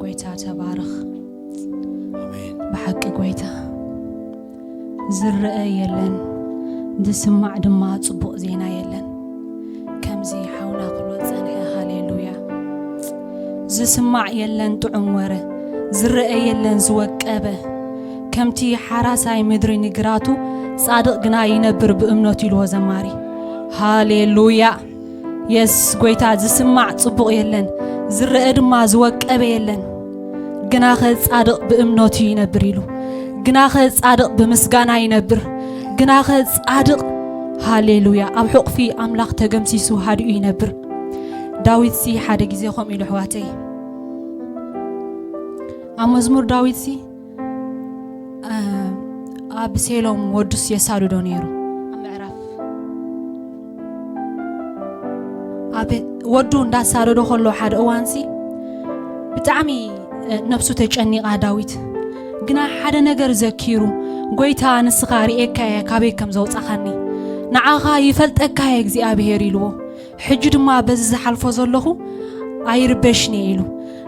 ጎይታ ተባረኽ። ኣሜን። ብሓቂ ጎይታ ዝረአ የለን፣ ዝስማዕ ድማ ጽቡቕ ዜና የለን። ከምዚ ሓውና ክብሎ ዝጸንሐ፣ ሃሌሉያ። ዝስማዕ የለን ጥዑም ወረ፣ ዝረአ የለን ዝወቀበ። ከምቲ ሓራሳይ ምድሪ ንግራቱ፣ ጻድቕ ግና ይነብር ብእምነቱ ኢልዎ ዘማሪ። ሃሌሉያ። የስ ጎይታ፣ ዝስማዕ ጽቡቕ የለን፣ ዝረአ ድማ ዝወቀበ የለን። ግናኸ ጻድቕ ብእምነቱ ይነብር ኢሉ። ግናኸ ጻድቕ ብምስጋና ይነብር። ግናኸ ጻድቕ፣ ሃሌሉያ፣ ኣብ ሕቑፊ ኣምላኽ ተገምሲሱ ሃዲኡ ይነብር። ዳዊትሲ ሓደ ግዜ ከምኡ ኢሉ፣ ኣሕዋተይ፣ ኣብ መዝሙር ዳዊትሲ፣ እ፣ ኣቤሴሎም ወዱስ የሳድዶ ነይሩ። ኣብ ምዕራፍ፣ ኣብ ወዱ እንዳሳደዶ ከሎ ሓደ እዋንሲ ብጣዕሚ፣ እ፣ ነብሱ ተጨኒቓ ዳዊት። ግና ሓደ ነገር ዘኪሩ፣ "ጎይታ ንስኻ ርኤካ እየ ካበይ ከም ዘውጻኻኒ፣ ንዓኻ ይፈልጠካ እየ እግዚኣብሄር" ኢልዎ። "ሕጂ ድማ በዚ ዝሓልፎ ዘለኹ ኣይርበሽን እየ" ኢሉ።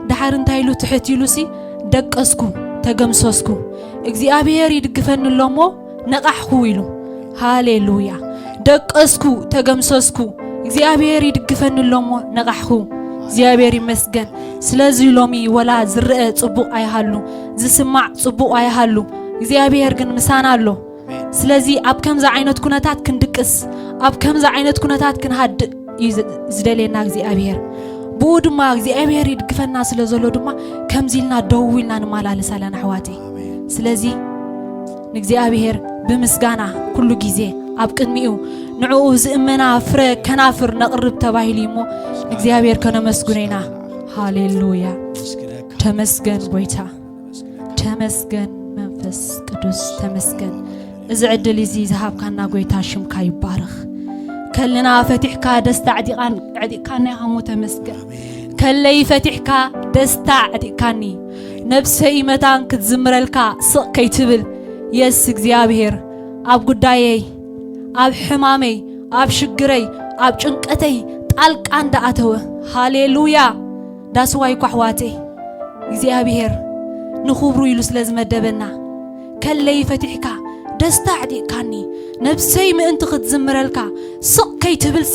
ደሓር እንታይ ኢሉ ትሕት ኢሉሲ፣ "ደቀስኩ፣ ተገምሰስኩ፣ እግዚኣብሄር ይድግፈኒ ኣሎ እሞ ነቓሕኹ" ኢሉ። ሃሌሉያ። "ደቀስኩ፣ ተገምሰስኩ፣ እግዚኣብሄር ይድግፈኒ ኣሎ እሞ ነቓሕኹ። እግዚኣብሄር ይመስገን። ስለዚ ሎሚ ወላ ዝረአ ጽቡቕ ኣይሃሉ፣ ዝስማዕ ጽቡቕ ኣይሃሉ፣ እግዚኣብሄር ግን ምሳና ኣሎ። ስለዚ ኣብ ከምዚ ዓይነት ኩነታት ክንድቅስ፣ ኣብ ከምዚ ዓይነት ኩነታት ክንሃድእ እዩ ዝ-፣ ዝደልየና እግዚኣብሄር። ብኡ ድማ እግዚኣብሄር ይድግፈና ስለ ዘሎ ድማ ከምዚ ኢልና ደው ኢልና ንመላለስ ኣለና፣ ኣሕዋተይ። ስለዚ ንእግዚኣብሔር ብምስጋና ኩሉ ግዜ ኣብ ቅድሚኡ ንዕኡ ዝእመና ፍረ ከናፍር ነቕርብ ተባሂሉ እዩ እሞ፣ ንእግዚኣብሔር ከነመስግኖ ኢና። ሃሌሉያ። ተመስገን ጎይታ፣ ተመስገን መንፈስ ቅዱስ፣ ተመስገን። እዚ ዕድል እዚ ዝሃብካና ጎይታ ሽምካ ይባረኽ። ከልና ፈቲሕካ ደስታ ኣዕጢቓን-፣ ኣዕጢቕካና ኢኻ እሞ ተመስገን። ከለይ ፈቲሕካ ደስታ ኣዕጢቕካኒ። ነብሰይ መታን ክትዝምረልካ ስቕ ከይትብል። የስ እግዚኣብሔር ኣብ ጉዳየይ፣ ኣብ ሕማመይ፣ ኣብ ሽግረይ፣ ኣብ ጭንቀተይ ጣልቃ እንዳኣተወ። ሃሌሉያ። ዳስዋይ ኳሕዋተይ እግዚኣብሔር ንኽብሩ ኢሉ ስለ ዝመደበና፣ ከለይ ፈቲሕካ ደስታ ኣዕጢቕካኒ። ነብሰይ ምእንቲ ክትዝምረልካ ስቕ ከይትብልሲ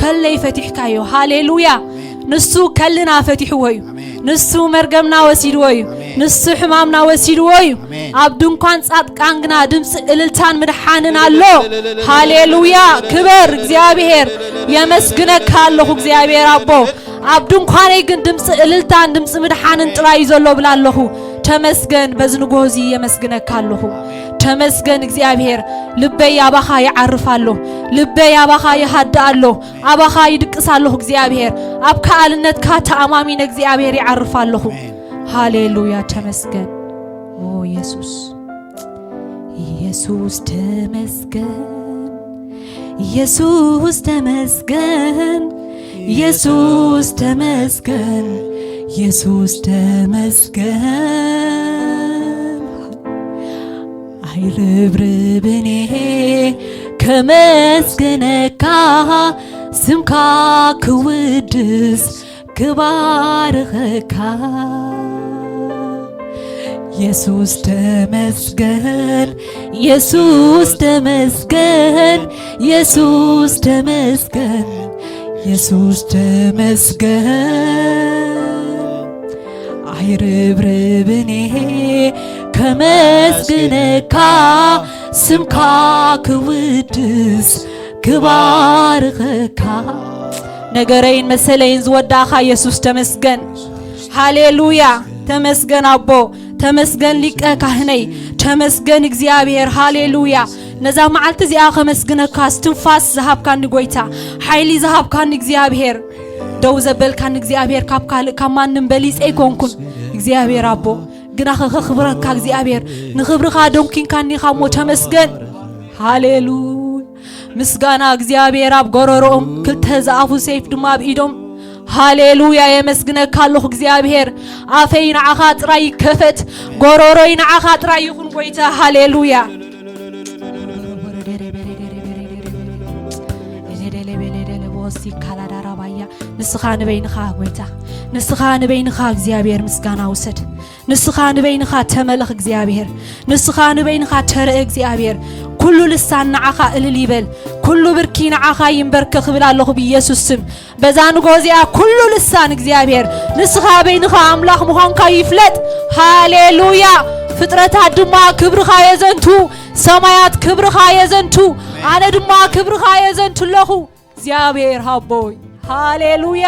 ከለይ ፈቲሕካዮ። ሃሌሉያ። ኣሜን። ንሱ ከልና ፈቲሕዎ እዩ። ኣሜን። ንሱ መርገምና ወሲድዎ እዩ። ኣሜን። ንሱ ሕማምና ወሲድዎ እዩ። ኣሜን። ኣብ ድንኳን ጻድቃን ግና ድምፂ እልልታን ምድሓንን ኣሎ። ሃሌሉያ። ክበር እግዚኣብሔር። የመስግነካ ኣለኹ እግዚኣብሔር ኣቦ። ኣብ ድንኳነይ ግን ድምፂ እልልታን ድምፂ ምድሓንን ጥራይ እዩ ዘሎ እብል ኣለኹ። ተመስገን፣ በዚ ንግሆ እዚ የመስግነካ ኣለኹ። ተመስገን እግዚኣብሔር። ልበይ ኣባኻ ይዓርፍ ኣሎ። ልበይ ኣባኻ ይሃድእ ኣሎ። ኣባኻ ይድቅስ ኣለኹ እግዚኣብሔር። ኣብ ከኣልነትካ ተኣማሚነ እግዚኣብሔር ይዓርፍ ኣለኹ። ኣሜን። ሃሌሉያ፣ ተመስገን። ኦ የሱስ፣ የሱስ ተመስገን፣ የሱስ ተመስገን፣ የሱስ ተመስገን፣ የሱስ ተመስገን። ኣይርብርብን እየ ከመስግነካ፣ ስምካ ክውድስ ክባርኸካ። የሱስ ተመስገን፣ የሱስ ተመስገን፣ የሱስ ተመስገን፣ የሱስ ተመስገን። ኣይርብርብን እየ ከመስግነካ፣ ስምካ ክውድስ ክባርኸካ። ነገረይን መሰለይን ዝወዳእኻ የሱስ ተመስገን። ሃሌሉያ። ተመስገን ኣቦ፣ ተመስገን ሊቀ ካህነይ፣ ተመስገን እግዚኣብሔር። ሃሌሉያ። ነዛ መዓልቲ እዚኣ ከመስግነካ፣ እስትንፋስ ዝሃብካኒ ጎይታ፣ ሓይሊ ዝሃብካኒ እግዚኣብሔር፣ ደው ዘበልካኒ እግዚኣብሔር፣ ካብ ካልእ ካብ ማንም በሊጸ ኣይኮንኩን። እግዚኣብሔር ኣቦ፣ ግናኸ ከኽብረካ እግዚኣብሔር፣ ንኽብርኻ ደንኪንካኒ ኢኻ እሞ ተመስገን። ሃሌሉያ። ምስጋና እግዚኣብሔር ኣብ ጎረሮኦም፣ ክልተ ዝኣፉ ሰይፍ ድማ ኣብ ኢዶም። ሃሌሉያ። የመስግነካ ኣለኹ እግዚኣብሔር። ኣፈይ ንዓኻ ጥራይ ይከፈት፣ ጎረሮይ ንዓኻ ጥራይ ይኹን ጎይታ። ሃሌሉያ። ንስኻ ንበይንኻ ጎይታ፣ ንስኻ ንበይንኻ እግዚኣብሔር ምስጋና ውሰድ። ንስኻ ንበይንኻ ተመለኽ እግዚኣብሔር፣ ንስኻ ንበይንኻ ተረእ እግዚኣብሔር። ኩሉ ልሳን ንዓኻ እልል ይበል፣ ኩሉ ብርኪ ንዓኻ ይንበርከ ክብል ኣለኹ ብኢየሱስ ስም። በዛ ንጎ እዚኣ ኩሉ ልሳን እግዚኣብሔር ንስኻ በይንኻ ኣምላኽ ምዃንካ ይፍለጥ። ሃሌሉያ! ፍጥረታት ድማ ክብርኻ የዘንቱ፣ ሰማያት ክብርኻ የዘንቱ፣ ኣነ ድማ ክብርኻ የዘንቱ ኣለኹ። እግዚኣብሔር ሃቦይ፣ ሃሌሉያ።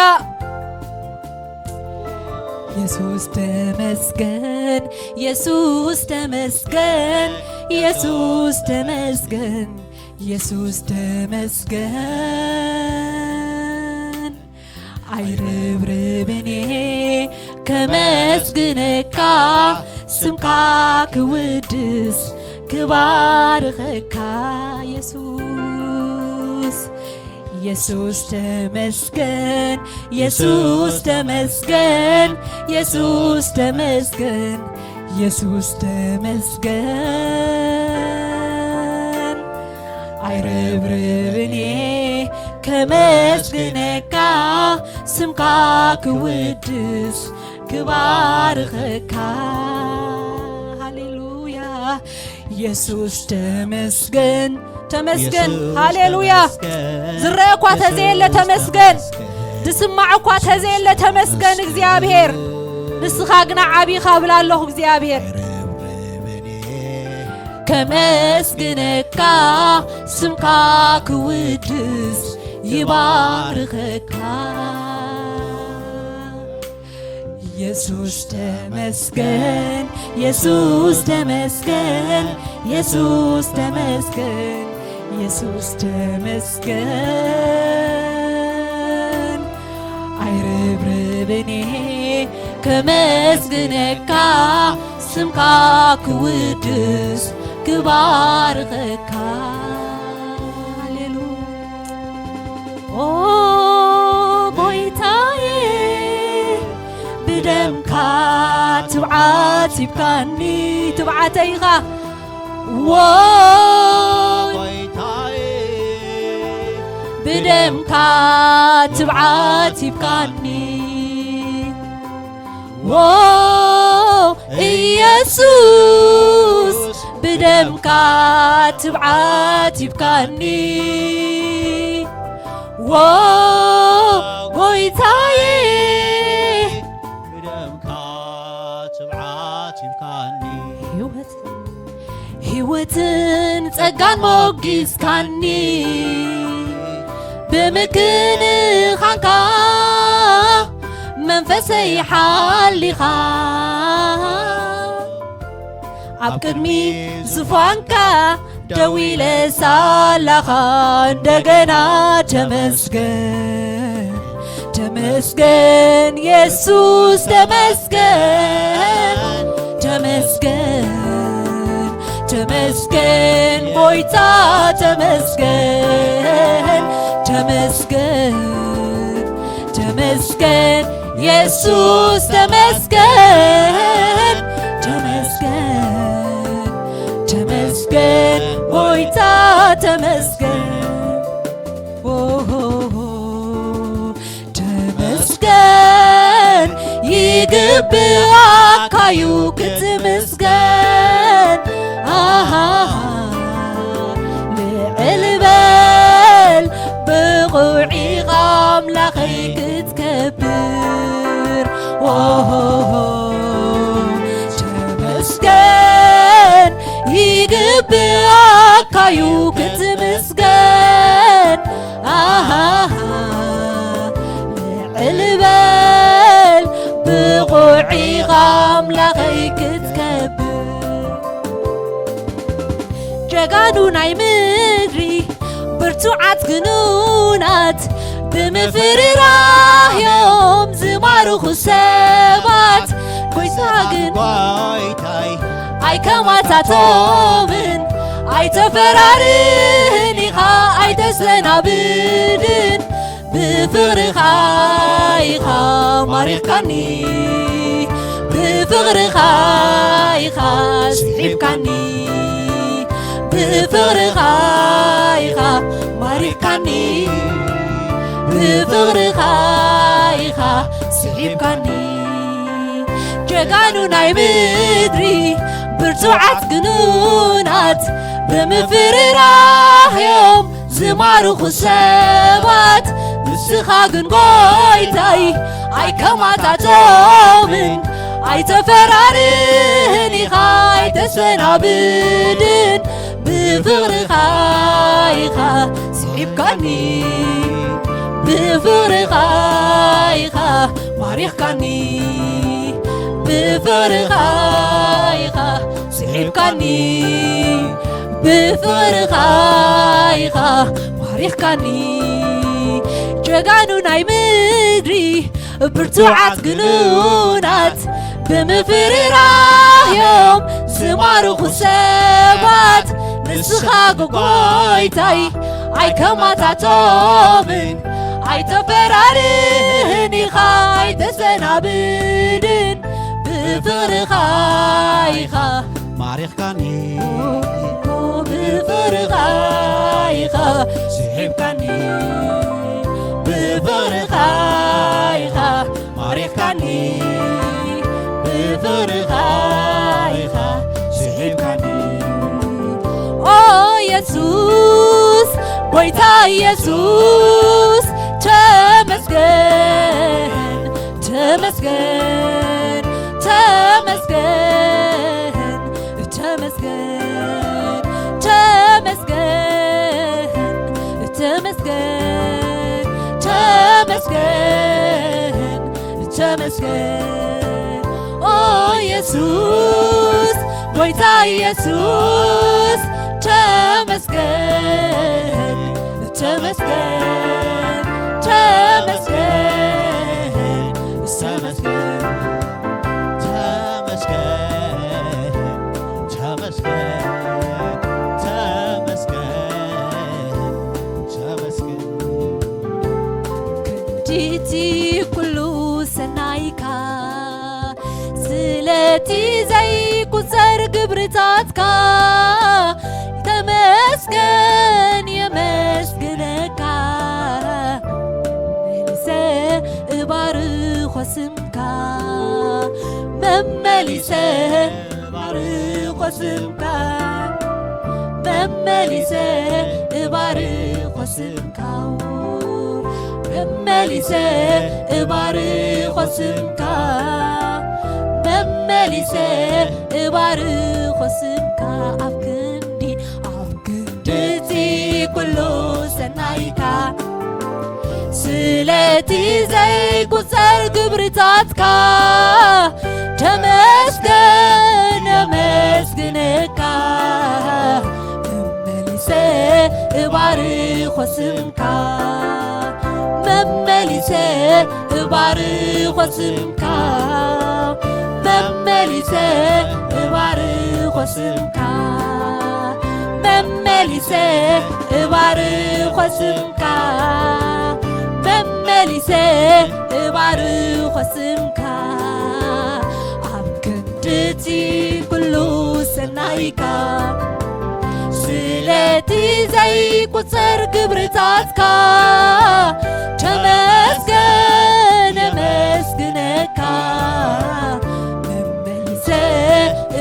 የሱስ ተመስገን፣ የሱስ ተመስገን፣ የሱስ ተመስገን፣ የሱስ ተመስገን። ኣይርብርብን እየ ከመስግነካ፣ ስምካ ክውድስ ክባርኸካ የሱስ። የሱስ ተመስገን፣ የሱስ ተመስገን፣ የሱስ ተመስገን፣ የሱስ ተመስገን። ኣይርብርብን እየ ከመስግነካ፣ ስምካ ክውድስ ክባርኸካ። ሃሌሉያ። የሱስ ተመስገን፣ ተመስገን። የሱስ ሃሌሉያ። ተመስገን። ዝረአ እኳ የሱስ ተዘየለ ተመስገን። ተመስገን። ዝስማዕ እኳ ተዘየለ ተመስገን ተመስገን። እግዚኣብሔር። ንስኻ ግና ዓቢኻ ብል ኣለኹ እግዚኣብሔር። ከመስግነካ ስምካ ክውድስ ይባርኸካ። የሱስ ተመስገን፣ የሱስ ተመስገን፣ የሱስ ተመስገን፣ የሱስ ተመስገን። ኣይርብርብን እየ ከመስግነካ፣ ስምካ ክውድስ ክባርኸካ። ሃሌሉያ። ኦ ጎይታዬ፣ ብደምካ ትብዓት ሂብካኒ። ትብዓተይ ኢኻ። ዎ ጎይታዬ፣ ብደምካ ትብዓት ሂብካኒ። ዎ ኢየሱስ፣ ብደምካ ትብዓት ሂብካኒ። ዎ ጎይታዬ፣ ብደምካ ትብዓት ሂብካኒ። ህይወት ህይወትን ጸጋን ሞጊስካኒ፣ ብምክንኻንካ መንፈሰይ ሓሊኻ፣ ኣብ ቅድሚ ዙፋንካ ደው ኢለ ሳላኻ እንደገና ተመስገን። ተመስገን የሱስ ተመስገን፣ ተመስገን፣ ተመስገን ጎይታ ተመስገን፣ ተመስገን፣ ተመስገን የሱስ ተመስገን፣ ተመስገን፣ ተመስገን ጎይታ ተመስገን። ኦሆሆ፣ ተመስገን ይግብኣካዩ ክትምስገን። ኣሃሃ፣ ልዕል በል ብቑዕ ኢኻ ኣምላኸይ ክትከብር። ኦሆሆ፣ ተመስገን ይግብኣካዩ ክትምስገን። ኣሃሃ፣ ልዕል በል ብቑዕ ኢኻ ኣምላኸይ ክትከብር። ጀጋኑ ናይ ምድሪ ብርቱዓት ግኑናት ብምፍርራህዮም ዝማርኹ ሰባት፣ ጎይታ ግን ኣይከማታቶምን ኣይተፈራርህን ኢኻ ኣይተሰናብድን። ብፍቕርኻ ኢኻ ማሪኽካኒ፣ ብፍቕርኻ ኢኻ ስሒብካኒ፣ ብፍቕርኻ ኢኻ ማሪኽካኒ፣ ብፍቕርኻ ኢኻ ስሒብካኒ። ጀጋኑ ናይ ምድሪ ብርቱዓት ግኑናት ብምፍርራህዮም ዝማርኹ ሰባት፣ ንስኻ ግን ጎይታይ ኣይከማታቶምን ኣይተፈራርህን ኢኻ ኣይተሰናብድን። ብፍቕርኻ ኢኻ ስሒብካኒ፣ ብፍቕርኻ ኢኻ ማሪኽካኒ፣ ብፍቕርኻ ኢኻ ስሒብካኒ፣ ብፍቕርኻ ኢኻ ማሪኽካኒ። ጀጋኑ ናይ ምድሪ ብርቱዓት ግኑናት ብምፍርራህዮም ዝማርኹ ሰባት፣ ንስኻ ጎይታይ ኣይከማታቶምን ኣይተፈራርህን ኢኻ ኣይተሰናብድን። ብፍቕርኻ ኢኻ ማሪኽካኒ፣ ብፍቕርኻ ኢኻ ስሒብካኒ፣ ብፍቕርኻ ኢኻ ማሪኽካኒ፣ ብፍቕርኻ ኢኻ ስሒብካኒ። ኦ የሱስ፣ ጎይታ የሱስ፣ ተመስገን፣ ተመስገን፣ ተመስገን፣ ተመስገን፣ ተመስገን፣ ተመስገን፣ ተመስገን፣ ተመስገን። ኦ የሱስ፣ ጎይታ የሱስ፣ ተመስገን፣ ተመስገን፣ ተመስገን፣ ተመስገን። ተመስገን፣ ተመስገን፣ ተመስገን፣ ተመስገን። ክንድቲ ኩሉ ሰናይካ፣ ስለቲ ዘይቁጸር ግብርታትካ፣ ተመስገን የመስግነካ። መሊሰ እባርኾ ስምካ፣ መመሊሰ እባርኾ ስምካ፣ መመሊሰ እባርኾ ስምካ፣ መመሊሰ እባርኾ ስምካ፣ መመሊሰ እባርኾ ስምካ። ኣብ ክንዲ፣ ኣብ ክንድቲ ኩሉ ሰናይካ፣ ስለቲ ዘይቁጸር ግብርታትካ፣ ተመስገን የመስግነካ። መመሊሰ እባርኾ ስምካ፣ መመሊሰ እባርኾ ስምካ፣ መመሊሰ እባርኾ ስምካ፣ መመሊሰ እባርኾ ስምካ፣ መመሊሰ እባርኾ ስምካ። ኣብ ክንድቲ ኩሉ ሰናይካ፣ ስለቲ ዘይቁጸር ግብርታትካ፣ ተመስገን የመስግነካ። መመሊሰ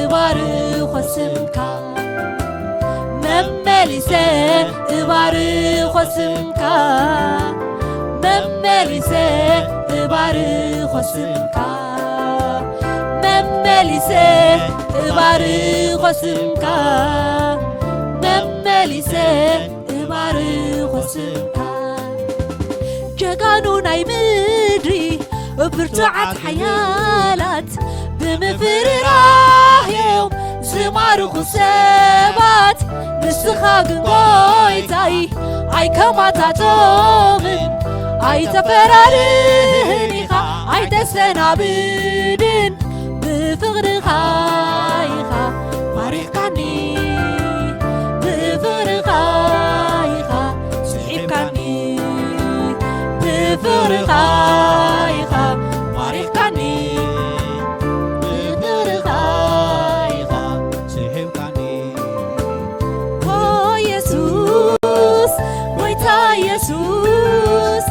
እባርኾ ስምካ፣ መመሊሰ እባርኾ ስምካ፣ መመሊሰ እባርኾ ስምካ፣ መመሊሰ እባርኾ ስምካ፣ መመሊሰ እባርኾ ስምካ። ጀጋኑ ናይ ምድሪ ብርቱዓት ሓያላት ብምፍርራህዮም ዝማርኹ ሰባት፣ ንስኻ ግን ጎይታይ ኣይከማታቶምን ኣይተፈራርህን ኢኻ ኣይተሰናብድን። ብፍቕርኻ ኢኻ ማሪኽካኒ፣ ብፍቕርኻ ኢኻ ስሒብካኒ፣ ብፍቕርኻ ኢኻ ማሪኽካኒ፣ ብፍቕርኻ ኢኻ ስሒብካኒ። ኦ የሱስ፣ ጎይታ የሱስ፣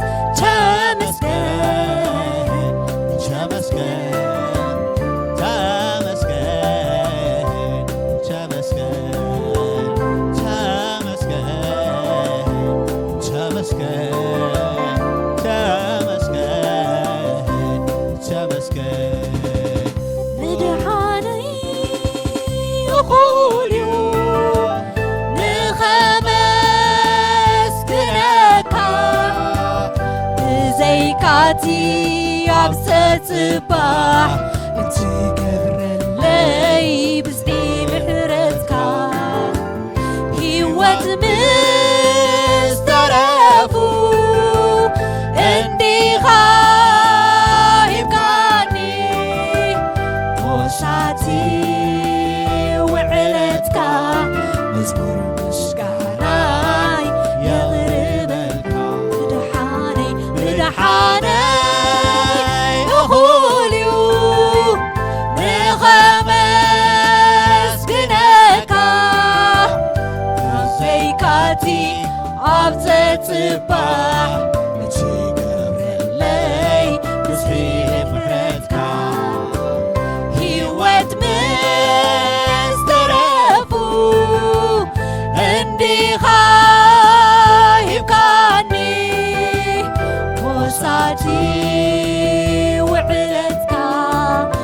ብዘይካቲ ኣብ ጸጽባሕ እትገብረለይ ብዝሒ ምሕረትካ ህይወት ምስ ተረፉ እንዲኻ ሂብካኒ ሞሳቲ ውዕለትካ መዝሙር ምስጋናይ የቕርበልካ ምድሓነይ ምድሓነይ እኹል እዩ ንኸመስግነካ ብዘይካቲ ኣብ ጸጽባሕ እትገብረለይ ብዝሒ ምሕረትካ ህይወት ምስ ተረፉ እንዲኻ ሂብካኒ ሞሳቲ ውዕለትካ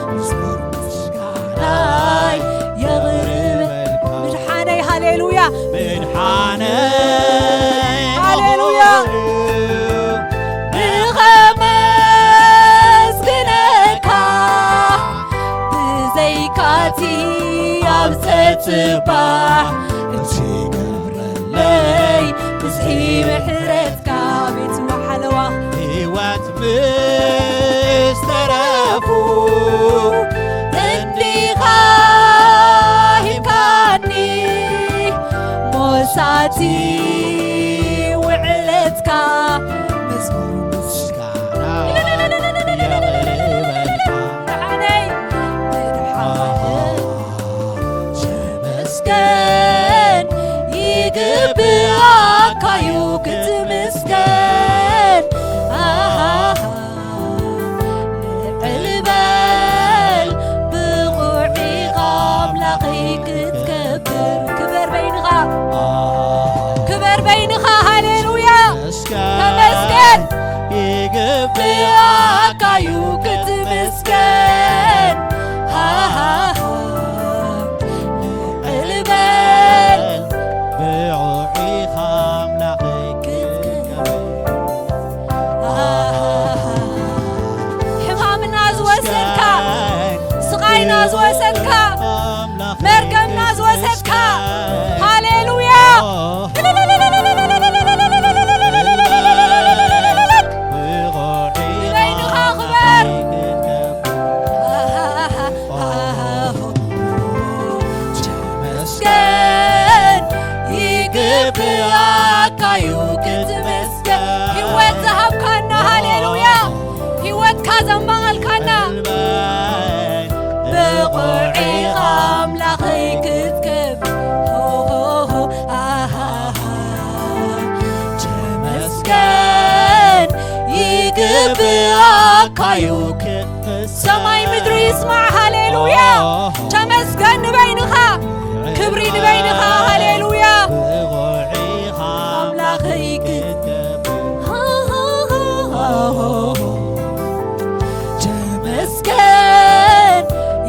መዝሙር ምስጋናይ የቕርበልካ ምድሓነይ ሃሌሉያ ምድሓነይ ሃሌሉያ ንኸመስግነካ ብዘይካቲ ኣብ ጸጽባሕ እትገብረለይ ብዝሒ ምሕረትካ ቤት ሓለዋ ህይወት ምስ ተረፉ እንዲኻ ሂብካኒ ሞሳቲ ውዕለትካ መዝሙር ምስጋና የቕርበልካ። ተመስገን ይግብኣካዩ ክትምስገን ኣሃሃ ልዕል በል ብቑዕ ኢኻ ኣምላኸይ ክትከብር ክበር በይንኻ ክበር በይንኻ ሃሌሉያ ተመስገን ይግብኣካዩ ክትምስገን ሃሃሃ ልዕል በል ብቑዕ ኢኻ ኣምላኸይ ክትከብር ሕማምና ዝወሰድካ ስቓይና ዝወሰድካ መርገምና ዝወሰድካ ሃሌሉያ ንበይንኻ ክበር ተመስገን ይግብኣካዩ ክትመስገን ህይወት ዝሃብካና ሃሌሉያ ህይወትካ ዘማቐልካና ብቑዕ ኢኻ ኣምላኸይ ክትከብ ተመስገን ይግብኣካዩ ሰማይ ምድሪ ይስማዕ ሃሌሉያ ተመስገን ንበይንኻ ክብሪ ንበይንኻ ሃሌሉያ ኣምላኸይ ተመስገን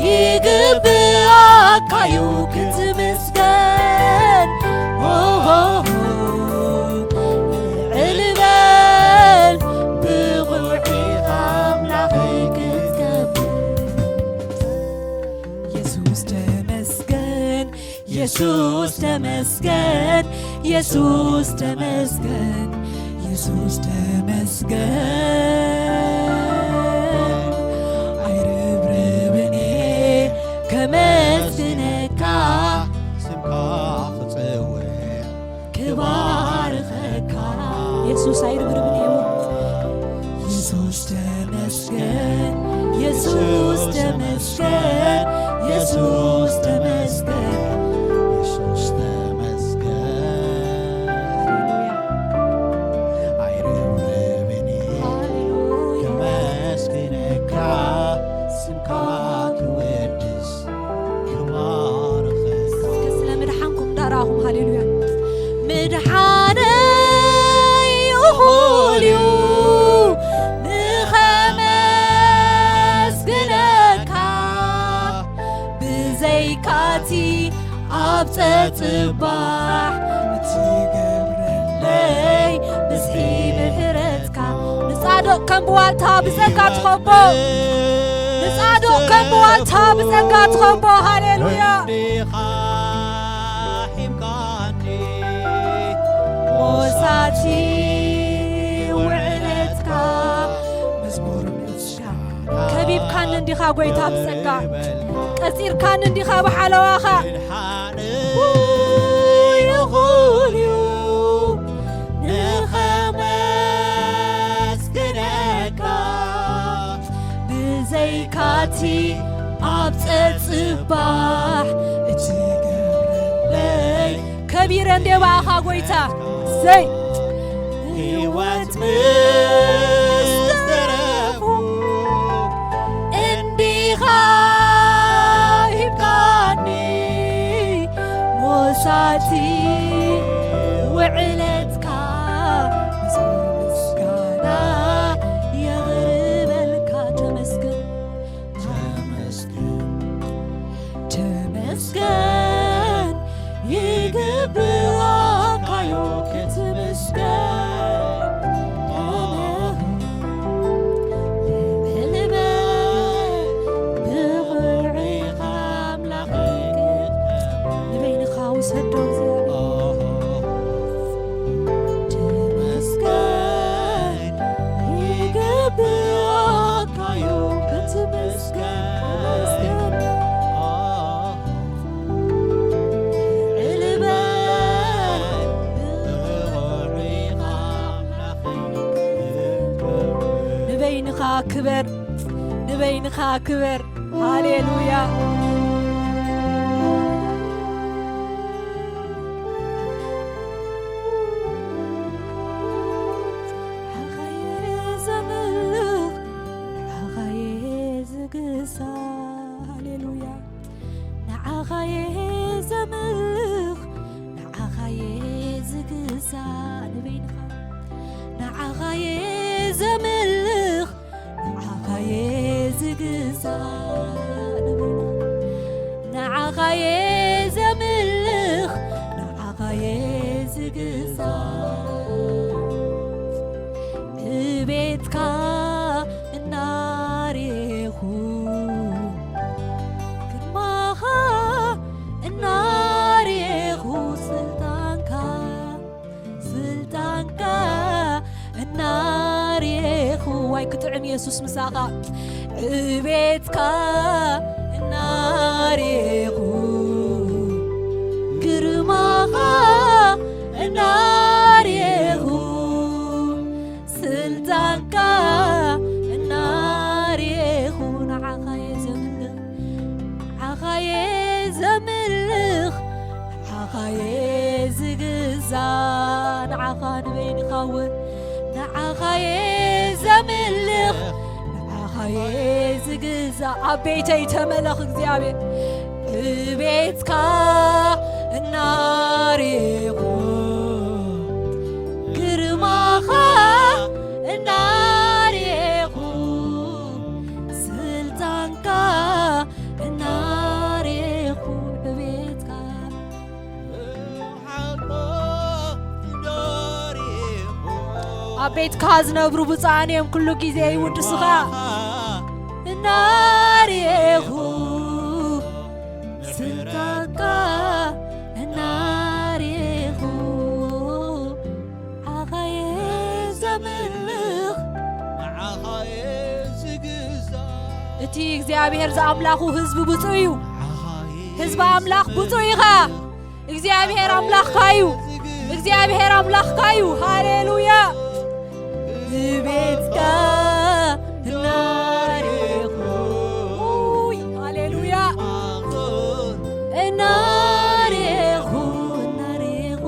ይግብኣካዩ ክትምስገን ልዕል በል ብቑዕ ኢኻ ኣምላኸይ ክትከብር የሱስ ተመስገን የሱስ ተመስገን የሱስ ተመስገን የሱስ ተመስገን ኣይርብርብን እየ ከመስግነካ ስምካ ክጽውዕ ክባርኸካ የሱስ ኣይርብርብን እየ የሱስ ተመስገን የሱስ ተመስገን የሱስ ተመስገን የሱስ ተመስገን ኣይርብርብን ከመስግነካ ስምካ ክወድስ ክባርኸካ ስለ ምድሓንኩም ዳራኹም ሃሌሉያ ምድሓነይ እኹል እዩ ንኸመስግነካ ብዘይካቲ ኣብ ጸጽባሕ እትገብረለይ ብዝሒ ምሕረትካ ንጻዶ ከም ብዋልታ ብጸጋ ትኸቦ። ንጻድቕ ከም ብዋልታ ብጸጋ ትኸቦ። ሃሌሉያ። ሞሳቲ ውዕለትካ መዝሙር ምስጋና። ከቢብካኒ እንዲኻ ጎይታ ብጸጋ። ቀጺርካኒ እንዲኻ ብሓለዋኻ። ይኹን እዩ ንኸመስግነካ። ብዘይካቲ ኣብ ጸጽባሕ እትገብረለይ። ከቢረ እንዴ ብኣኻ ጎይታ። ዘይ ህይወት ምስ ተረፉ እንዲኻ ሂብካኒ። ሞሳቲ ውዕለትካ ምስጋና የቕርበልካ። ተመስገን፣ ተመስገን፣ ተመስገን። ይግብኣካዩ ክትምስገን። ልዕሊ በል ብኽብሪኻ ኣምላኽ ክትከብር። ንበይንኻ ውሰዶ እግዚኣብሔር። ተመስገን፣ ይግብኣካዩ ክትምስገን። ተመስገን። ንበይንኻ ክበር፣ ንበይንኻ ክበር። ሃሌሉያ። ንዓኻየ ዘምልኽ፣ ንዓኻየ ዝግዛእ። ሃሌሉያ። ንዓኻየ ዘምልኽ፣ ንዓኻየ ዝግዛእ። ንበይንኻ። ንዓኻየ ዘምልኽ፣ ንዓኻየ ዝግዛእ። ንበይንኻ። ንዓኻየ ዘምልኽ፣ ንዓኻየ ዝግዛእ። እቤትካ እናሬኹ፣ ግርማኻ እናሬኹ፣ ስልጣንካ፣ ስልጣንካ እናሬኹ። ዋይ ክጥዕም የሱስ ምሳኻ። እቤትካ እናሬኹ፣ ግርማኻ እናሬኹ፣ ስልጣንካ እናሬኹ። ንዓኻየ ዘምልኽ፣ ንዓኻየ ዘምልኽ፣ ንዓኻየ ዝግዛእ። ንዓኻ ንበይንኻ እውን ንዓኻየ ዘምልኽ፣ ንዓኻየ ዝግዛእ። ኣብ ቤተይ ተመለኽ እግዚኣብሔር። እቤትካ እናሬኹ፣ ግርማኻ እናሬኹ፣ ስልጣንካ እናሬኹ። እቤትካ ኣብ ቤትካ ዝነብሩ ብፁዓን እዮም፣ ኩሉ ግዜ ይውድሱኻ። እናሬኹ፣ ስልጣንካ እናሬኹ፣ ንዓኻየ ዘምልኽ፣ ንዓኻየ ዝግዛእ። እቲ እግዚኣብሔር ዝኣምላኹ ህዝቢ ብፁዕ እዩ። ህዝቢ ኣምላኽ ብፁዕ ኢኻ። እግዚኣብሔር ኣምላኽካ እዩ። እግዚኣብሔር ኣምላኽካ እዩ። ሃሌሉያ። ንቤትካ እናሬኹ፣ ሃሌሉያ። እናሬኹ፣ እናሬኹ፣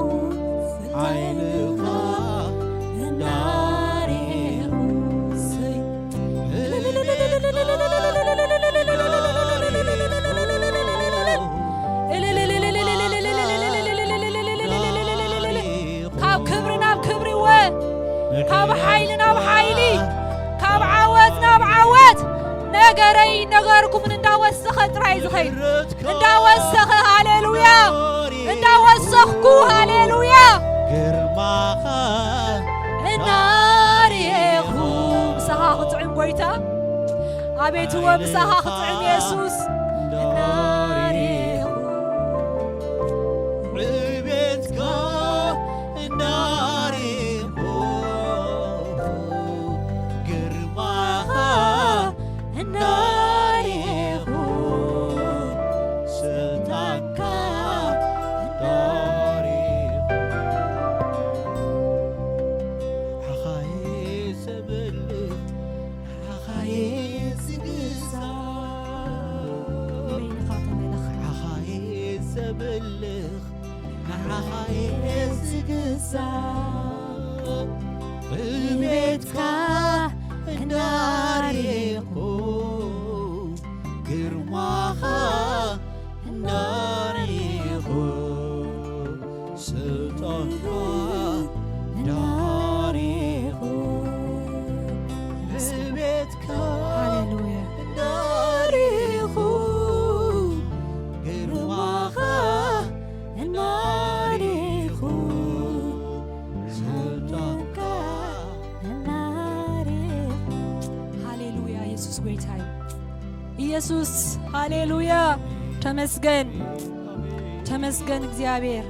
ሓይልኻ እናሬኹ። ካብ ክብሪ ናብ ክብሪ እወ፣ ካብ ሓይሊ ናብ ሓይሊ፣ ካብ ዓወት ናብ ዓወት። ነገረይ ነገርኩምን እንዳወሰኸ ጥራይ ዝኸይድ፣ እንዳወሰኸ፣ ሃሌሉያ፣ እንዳወሰኽኩ፣ ሃሌሉያ። ግርማኻ እናርኤኹ ኣቤት እወ ምሳኻ ክጥዕም የሱስ። እናሬኹ ዕቤትካ እናሬኹ ግርማኻ እናሬኹ ስልጣንካ እናሬኹ ሓኻየ ዘብልኽ ሓኻየ ዝግዛ ንበይንኻ ተመለኽ። ሓኻየ ዘብልኽ ንዓኻየ ዝግዛ ብቤትካ እናሬኹ ግርማኻ እናሬኹ ስልጣንካ እናሬኹ ብቤትካ ሃሌሉያ። እናሬኹ ግርማኻ እናሬኹ ስልጣንካ ሃሌሉያ። ኢየሱስ ጎይታ እዩ። ኢየሱስ ሃሌሉያ። ተመስገን ተመስገን እግዚኣብሔር።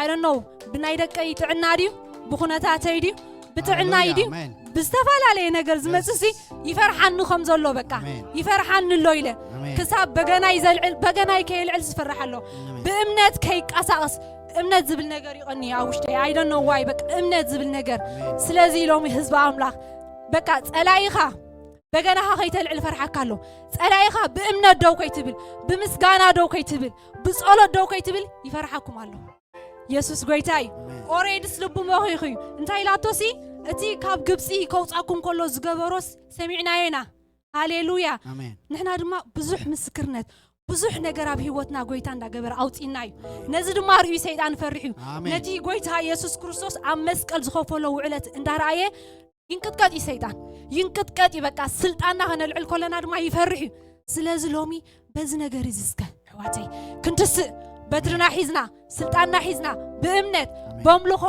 I don't know ብናይ ደቀይ ጥዕና ድዩ ብኹነታተይ ድዩ ብጥዕናይ ድዩ ብዝተፈላለየ ነገር ዝመጽእ ሲ ይፈርሓኒ ከም ዘሎ በቃ ይፈርሓኒ ኣሎ ኢለ ክሳብ በገናይ ዘልዕል በገናይ ከየልዕል ዝፈርሕ ኣሎ ብእምነት ከይቀሳቐስ እምነት ዝብል ነገር ይቐኒ ኣብ ውሽጠይ I don't know why በቃ እምነት ዝብል ነገር ስለዚ ሎሚ ህዝቢ ኣምላኽ በቃ ጸላኢኻ በገናኻ ከይተልዕል ፈርሓካ ኣሎ ጸላኢኻ ብእምነት ደው ከይትብል ብምስጋና ደው ከይትብል ብጸሎት ደው ከይትብል ይፈርሓኩም ኣሎ የሱስ ጎይታ እዩ ኦሬድስ ልቡ መኺኹ እዩ እንታይ ኢላቶሲ እቲ ካብ ግብፂ ከውፃኩም ከሎ ዝገበሮስ ሰሚዕናዮ ኢና ሃሌሉያ ንሕና ድማ ብዙሕ ምስክርነት ብዙሕ ነገር ኣብ ህይወትና ጎይታ እንዳገበረ ኣውፂና እዩ ነዚ ድማ ርእዩ ሰይጣን ፈሪሕ እዩ ነቲ ጎይታ የሱስ ክርስቶስ ኣብ መስቀል ዝኸፈሎ ውዕለት እንዳረኣየ ይንቅጥቀጥ እዩ ሰይጣን ይንቅጥቀጥ እዩ በቃ ስልጣንና ከነልዕል ከለና ድማ ይፈርሕ እዩ ስለዚ ሎሚ በዚ ነገር እዚ እስከ ኣሕዋተይ ክንትስእ በትርና ሒዝና ስልጣንና ሒዝና ብእምነት በምልኾ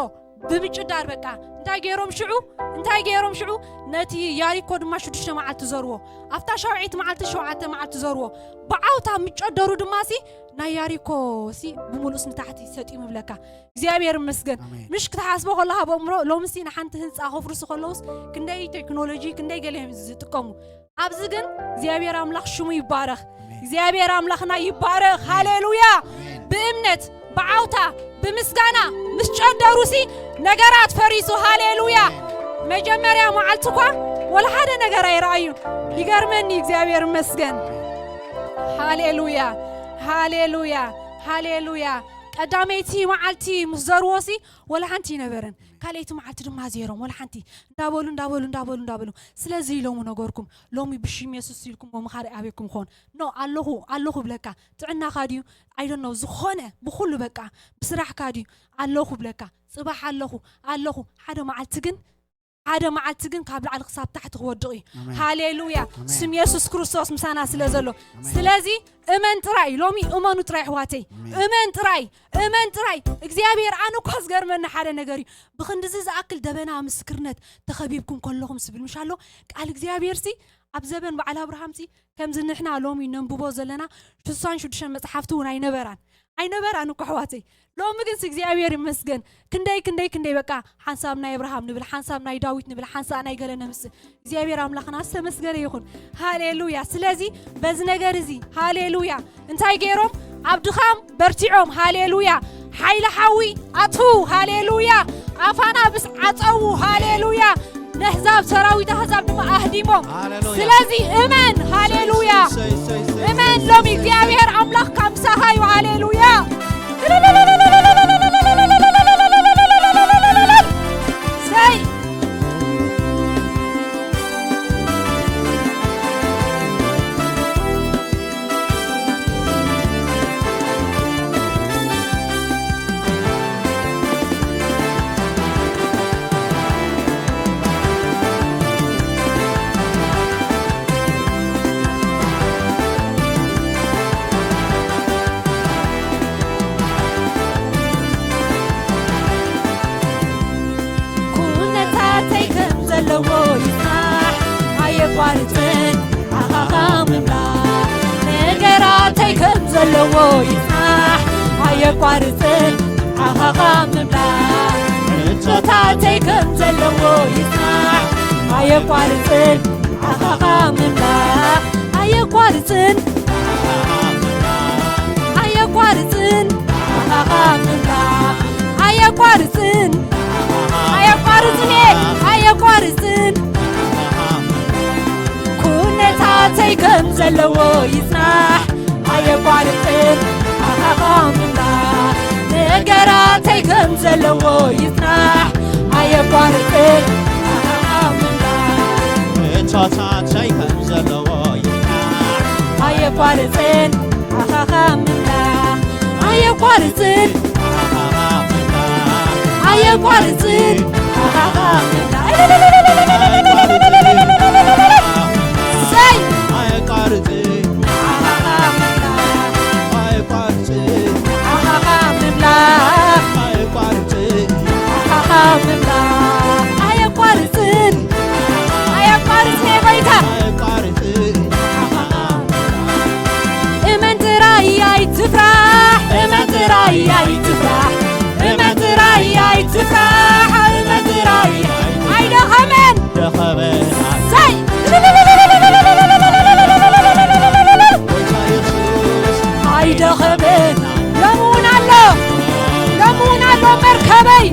ብምጭዳር በቃ እንታይ ገይሮም ሽዑ እንታይ ገይሮም ሽዑ ነቲ ያሪኮ ድማ ሽዱሽተ መዓልቲ ዘርዎ ኣብታ ሻውዒት መዓልቲ ሸውዓተ መዓልቲ ዘርዎ ብዓውታ ምጨደሩ ድማ ሲ ናይ ያሪኮ ሲ ብምሉስ ንታሕቲ ሰጢሙ ይብለካ እግዚኣብሔር ይመስገን ምሽ ክትሓስቦ ከለካ በእምሮ ሎምሲ ንሓንቲ ህንፃ ከፍርሱ ከለውስ ክንደይ ቴክኖሎጂ ክንደይ ገለ እዮም ዝጥቀሙ ኣብዚ ግን እግዚኣብሔር ኣምላኽ ሽሙ ይባረኽ እግዚኣብሔር ኣምላኽና ይባረኽ ሃሌሉያ ብእምነት ብዓውታ ብምስጋና ምስ ጨደሩሲ ነገራት ፈሪሱ ሃሌሉያ መጀመርያ መዓልቲ እኳ ወላ ሓደ ነገር ኣይረኣዩን ይገርመኒ እግዚኣብሔር ይመስገን ሃሌሉያ ሃሌሉያ ሃሌሉያ ቀዳመይቲ መዓልቲ ምስ ዘርዎሲ ወላ ሓንቲ ይነበረን ካልኣይቲ መዓልቲ ድማ ዜሮም ወላ ሓንቲ እንዳበሉ እንዳበሉ እንዳበሉ እንዳበሉ ስለዚ ኢሎሙ ነገርኩም ሎሚ ብሽም የሱስ ኢልኩም ምኻሪ ኣበይኩም ኾን ኖ ኣለኹ ኣለኹ ብለካ ጥዕናኻ ድዩ ኣይደኖ ዝኾነ ብኩሉ በቃ ብስራሕካ ድዩ ኣለኹ ብለካ ፅባሕ ኣለኹ ኣለኹ ሓደ መዓልቲ ግን ሓደ መዓልቲ ግን ካብ ላዕሊ ክሳብ ታሕቲ ክወድቕ እዩ ሃሌሉያ ስም የሱስ ክርስቶስ ምሳና ስለ ዘሎ ስለዚ እመን ጥራይ ሎሚ እመኑ ጥራይ ኣሕዋተይ እመን ጥራይ እመን ጥራይ እግዚኣብሔር ኣነ እኳ ዝገርመኒ ሓደ ነገር እዩ ብክንድዚ ዝኣክል ደበና ምስክርነት ተኸቢብኩም ከለኹም ስብል ምሽ ኣሎ ቃል እግዚኣብሔር ሲ ኣብ ዘበን በዓል ኣብርሃም ሲ ከምዚ ንሕና ሎሚ ነንብቦ ዘለና ሽሳን ሽዱሽተ መፅሓፍቲ እውን ኣይነበራን ኣይነበራን እኮ ኣሕዋተይ ሎሚ ግን እግዚኣብሔር ይመስገን ክንደይ ክንደይ ክንደይ በቃ ሓንሳብ ናይ ኣብርሃም ንብል ሓንሳብ ናይ ዳዊት ንብል ሓንሳብ ናይ ገለ ነምስል እግዚኣብሔር ኣምላኽና ዝተመስገነ ይኹን ሃሌሉያ ስለዚ በዚ ነገር እዚ ሃሌሉያ እንታይ ገይሮም ኣብ ድኻም በርቲዖም ሃሌሉያ ሓይሊ ሓዊ ኣትዉ ሃሌሉያ ኣፋና ብስ ዓፀዉ ሃሌሉያ ነህዛብ ሰራዊት ኣህዛብ ድማ ኣህዲሞም ስለዚ እመን ሃሌሉያ እመን ሎሚ እግዚኣብሔር ኣምላኽካ ምሳኻ እዩ ሃሌሉያ ሰይ ኩነታተይ ከም ዘለዎ ይጽናሕ ኣየቋርጽን ኣኻ ከም ዘለዎ ይጽናሕ ኣየቋርጽን ኣኻኻ ምምላእ። ሕቶታተይ ከም ዘለዎ ይጽናሕ ኣየቋርጽን ኣኻኻ ምምላእ። ኣየቋርጽን ኣየቋርጽን ኣኻኻ ምምላእ። ኣየቋርጽን ኣየቋርጽን ኣየቋርጽን ኩነታተይ ከም ዘለዎ ይጽናሕ ኣየቋርጽን ኣኻኻ ምምላእ። ነገራተይ ከም ዘለዎ ይጽናሕ ኣየቋርጽን ኣኻኻ ምምላእ። ሕቶታተይ ከም ዘለዎ ይጽናሕ ኣየቋርጽን ኣኻኻ ምምላእ። ኣየቋርጽን ኣየቋርጽን ኣኻኻ ምምላእ። ሰይ ኣየቋርጽን ኣኻኻ ምምላእ። ኣየቋርጽን ኣኻኻ ምምላእ። ኣየቋርጽን ኣየቋርጽን ኣየቋርጽን ኣየቋርጽን ኣኻኻ እመን ጥራይ ኣይትፍራሕ፣ እመን ጥራይ ኣይትፍራሕ፣ እመን ጥራይ ኣይትፍራሕ፣ እመን ጥራይ ኣይደኸመን። ደኸመን። ሰይ! ጎይታ የሱስ። ኣይደኸመን። ሎሚ እውን ኣሎ፣ ሎሚ እውን ኣሎ መርከበይ።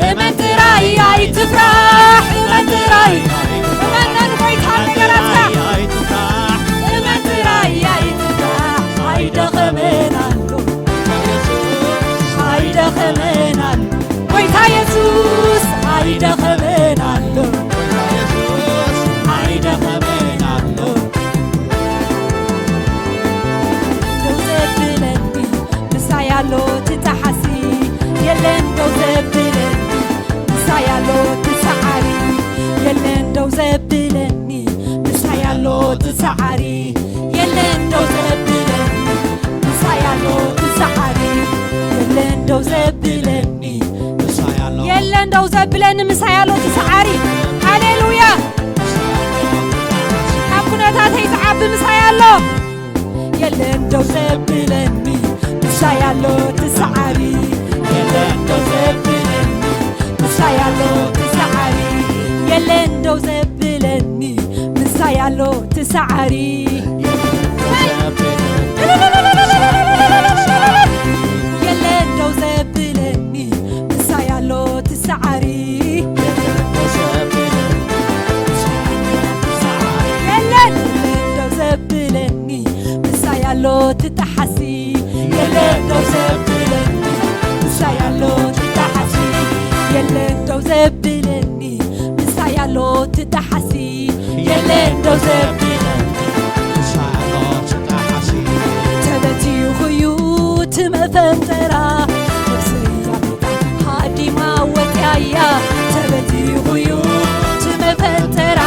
እመን ጥራይ ኣይትፍራሕ፣ እመን ጥራይ። እመን ጎይታ ነገራትካ። እመን ጥራይ ኣይትፍራሕ፣ ኣይደኸመን ኣሎ። ኣይደኸመን ኣሎ። ጎይታ የሱስ ኣይደኸመን ኣሎ። ኣይደኸመን ኣሎ። ደው ዘብለኒ ምሳይ ኣሎ ትጠሓሲ። የለን ደው ዘብለኒ ምሳይ ኣሎ ትሰዓሪ። የለን ደው ዘብለኒ ምሳይ ኣሎ ትሰዓሪ። የለን ደው ዘብለኒ ምሳይ ኣሎ ትሰዓሪ። የለን ደው ዘብለኒ ምሳይ ኣሎ። የለን ደው ዘብለኒ ምሳይ ኣሎ ትሰዓሪ። ሃሌሉያ። ካብ ኩነታተይ ዝዓቢ ምሳይ ኣሎ። የለን ደው ዘብለኒ ምሳይ ኣሎ ትሰዓሪ። የለን ደው ዘብለኒ ምሳይ ኣሎ ትሰዓሪ። የለን ደው ዘብለኒ ምሳይ ኣሎ ትሰዓሪ። የለን ደው ዘብለኒ ምሳይ ኣሎ ትሰዓሪ። የለን ደው ዘብለኒ ምሳይ ኣሎ ትጠሓሲ። የለን ደው ዘብለኒ ምሳይ ኣሎ ትጠሓሲ። የለን ደው ዘብለኒ ምሳይ ኣሎ ትጠሓሲ። የለን ደው ዘብለኒ ምሳይ ኣሎ ትጠሓሲ። ተበቲኹ እዩ እቲ መፈንጠራ ነፍሰይ ኣቢጣ ሃዲማ ወጽያያ። ተበቲኹ እዩ እቲ መፈንጠራ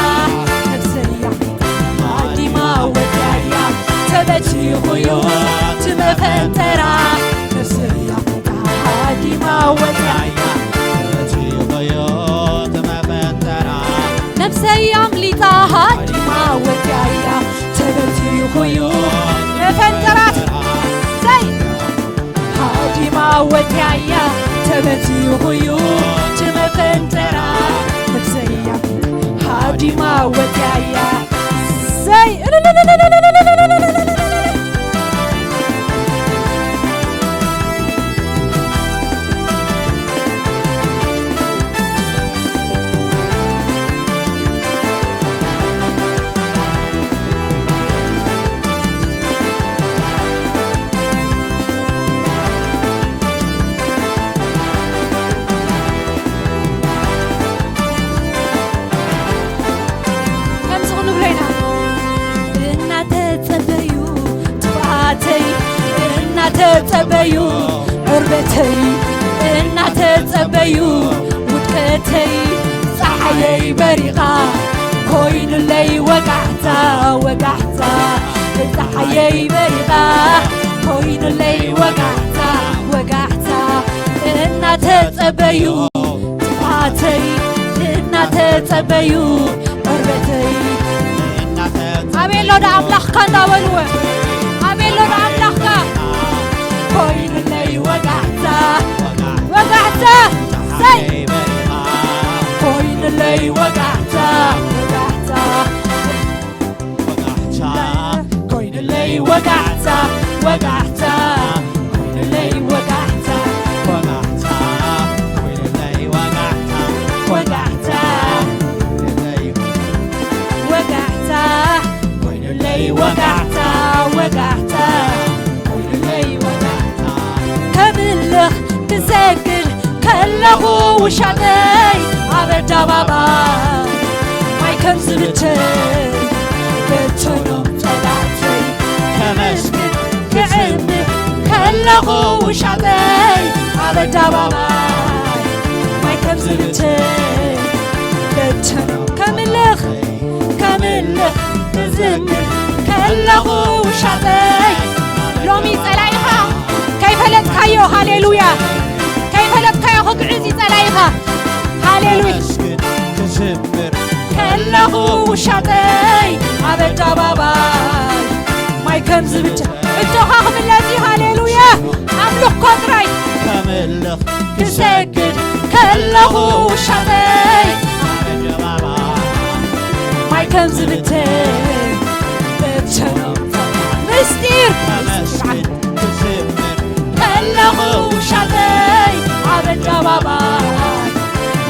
ነፍሰይ ኣቢጣ ሃዲማ ወጽያያ። ተበቲኹ እዩ እቲ መፈንጠራ ነፍሰይ ኣቢጣ ሃዲማ ወጽያያ። ተበቲኹ እዩ እቲ መፈንጠራ ነፍሰይ ኣምሊጣ ሃዲማ ወጽያያ። ተበቲኹ እዩ መፈንጠራት ሰይ ሃዲማ ወጽያያ። ተበቲኹ እዩ እቲ መፈንጠራ ነፍሰያ ሃዲማ ወጽያያ። ሰይ ከምዚ ክንብሎ ኢና። እናተጸበዩ ጥፍኣተይ፣ እናተጸበዩ ዕርበተይ፣ እናተጸበዩ ውድቀተይ፣ ጸሓየይ በሪቓ ኮይኑለይ ወጋሕታ፣ ወጋሕታ። ጸሓየይ በሪቓ ኮይኑለይ ወጋሕታ፣ ወጋሕታ። እናተጸበዩ ጥፍኣተይ፣ እናተጸበዩ ዕርበተይ፣ እናተ ኣቤሎ ዶ ኣምላኽካ እንዳበልዎ፣ ኣቤሎ ዶ ኣምላኽካ። ኮይኑለይ ወጋሕታ፣ ወጋሕታ፣ ሰይ። ኮይኑለይ ወጋሕታ፣ ወጋሕታ። ወጋሕታ፣ ኮይኑለይ ወጋሕታ፣ ወጋሕታ። ኮይኑለይ ወጋሕታ፣ ወጋሕታ። ኮይኑለይ ወጋሕታ፣ ወጋሕታ። ኮይኑለይ ወጋሕታ፣ ኮይኑለይ ወጋሕታ፣ ወጋሕታ። ኮይኑለይ ወጋሕታ። ከምልኽ ክሰግድ ከለኹ ውሻጠይ ኣብ ኣደባባይ ማይ ከም ዝብትን በተኖም ጸላእተይ። ከመስግን ክዕምር ከለኹ ውሻጠይ ኣብ ኣደባባይ ማይ ከም ዝብትን በተኖም። ከምልኽ ከምልኽ ክዝምር ከለኹ ውሻጠይ። ሎሚ ጸላኢኻ ከይፈለጥካዮ፣ ሃሌሉያ፣ ከይፈለጥካዮ ክግዕዝ እዩ ጸላኢኻ። ሃሌሉያ። ከለኹ ውሻጠይ ኣብ ኣደባባይ ማይ ከም ዝብትን እጆኻ ክምለስ እዩ። ሃሌሉያ። ኣምልኾ ጥራይ። ከምልኽ ክሰግድ ከለኹ ውሻጠይ ኣብ ኣደባባይ ማይ ከም ዝብትን በተኖም። ምስጢር ከመስግን ክዝምር ከለኹ ውሻጠይ ኣብ ኣደባባይ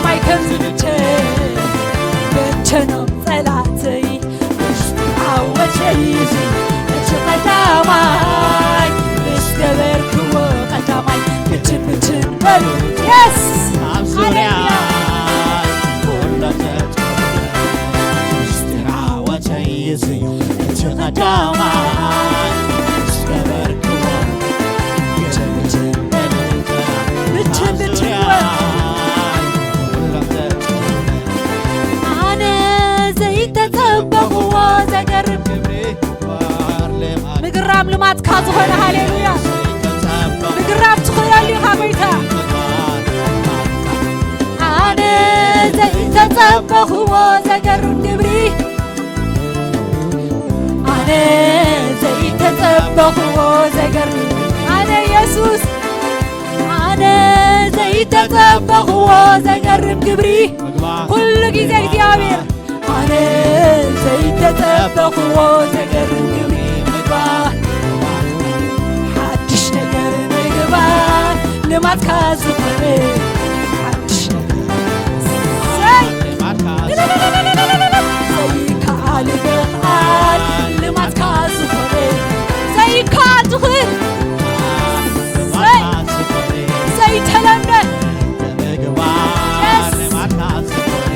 ማይ ከም ዝብትን በተኖም ጸላእተይ። ምስጢር ዓወተይ እዚ እቲ ቀዳማይ ምስ ገበርክዎ ቀዳማይ ብትን ብትን በሉ። የስ! ኣብ ዙርያ ሃሌሉያ። ኩሎም ዘጥቅዑ ምስጢር ዓወተይ እዚ እቲ ቀዳማይ ምስ ገበርክዎ ብትን ብትን በሉ። ብትን ብትን በሉ። ኣነ ዘይተጸበኽዎ ዘገርም ግብሪ ምግራም ልማድካ ዝኾነ፣ ሃሌሉያ፣ ምግራም ትኽእለሉ ኢኻ ጎይታ። ኣነ ዘይተጸበኽዎ ዘገርም ግብሪ፣ ኣነ ዘይተጸበኽዎ ዘገርም፣ ኣነ የሱስ፣ ኣነ ዘይተጸበኽዎ ዘገርም ግብሪ፣ ኩሉ ግዜ እግዚኣብሔር። ኣነ ዘይተጸበኽዎ ዘገርም ግብሪ ምግባር፣ ሓድሽ ነገር ምግባር ልማድካ ዝኾነ፣ ሓድሽ ነገር። እሰይ! ዘይከኣል ምኽኣል ልማድካ ዝኾነ፣ ዘይከኣል ትኽእል። እሰይ! ዘይተለምደ። የስ!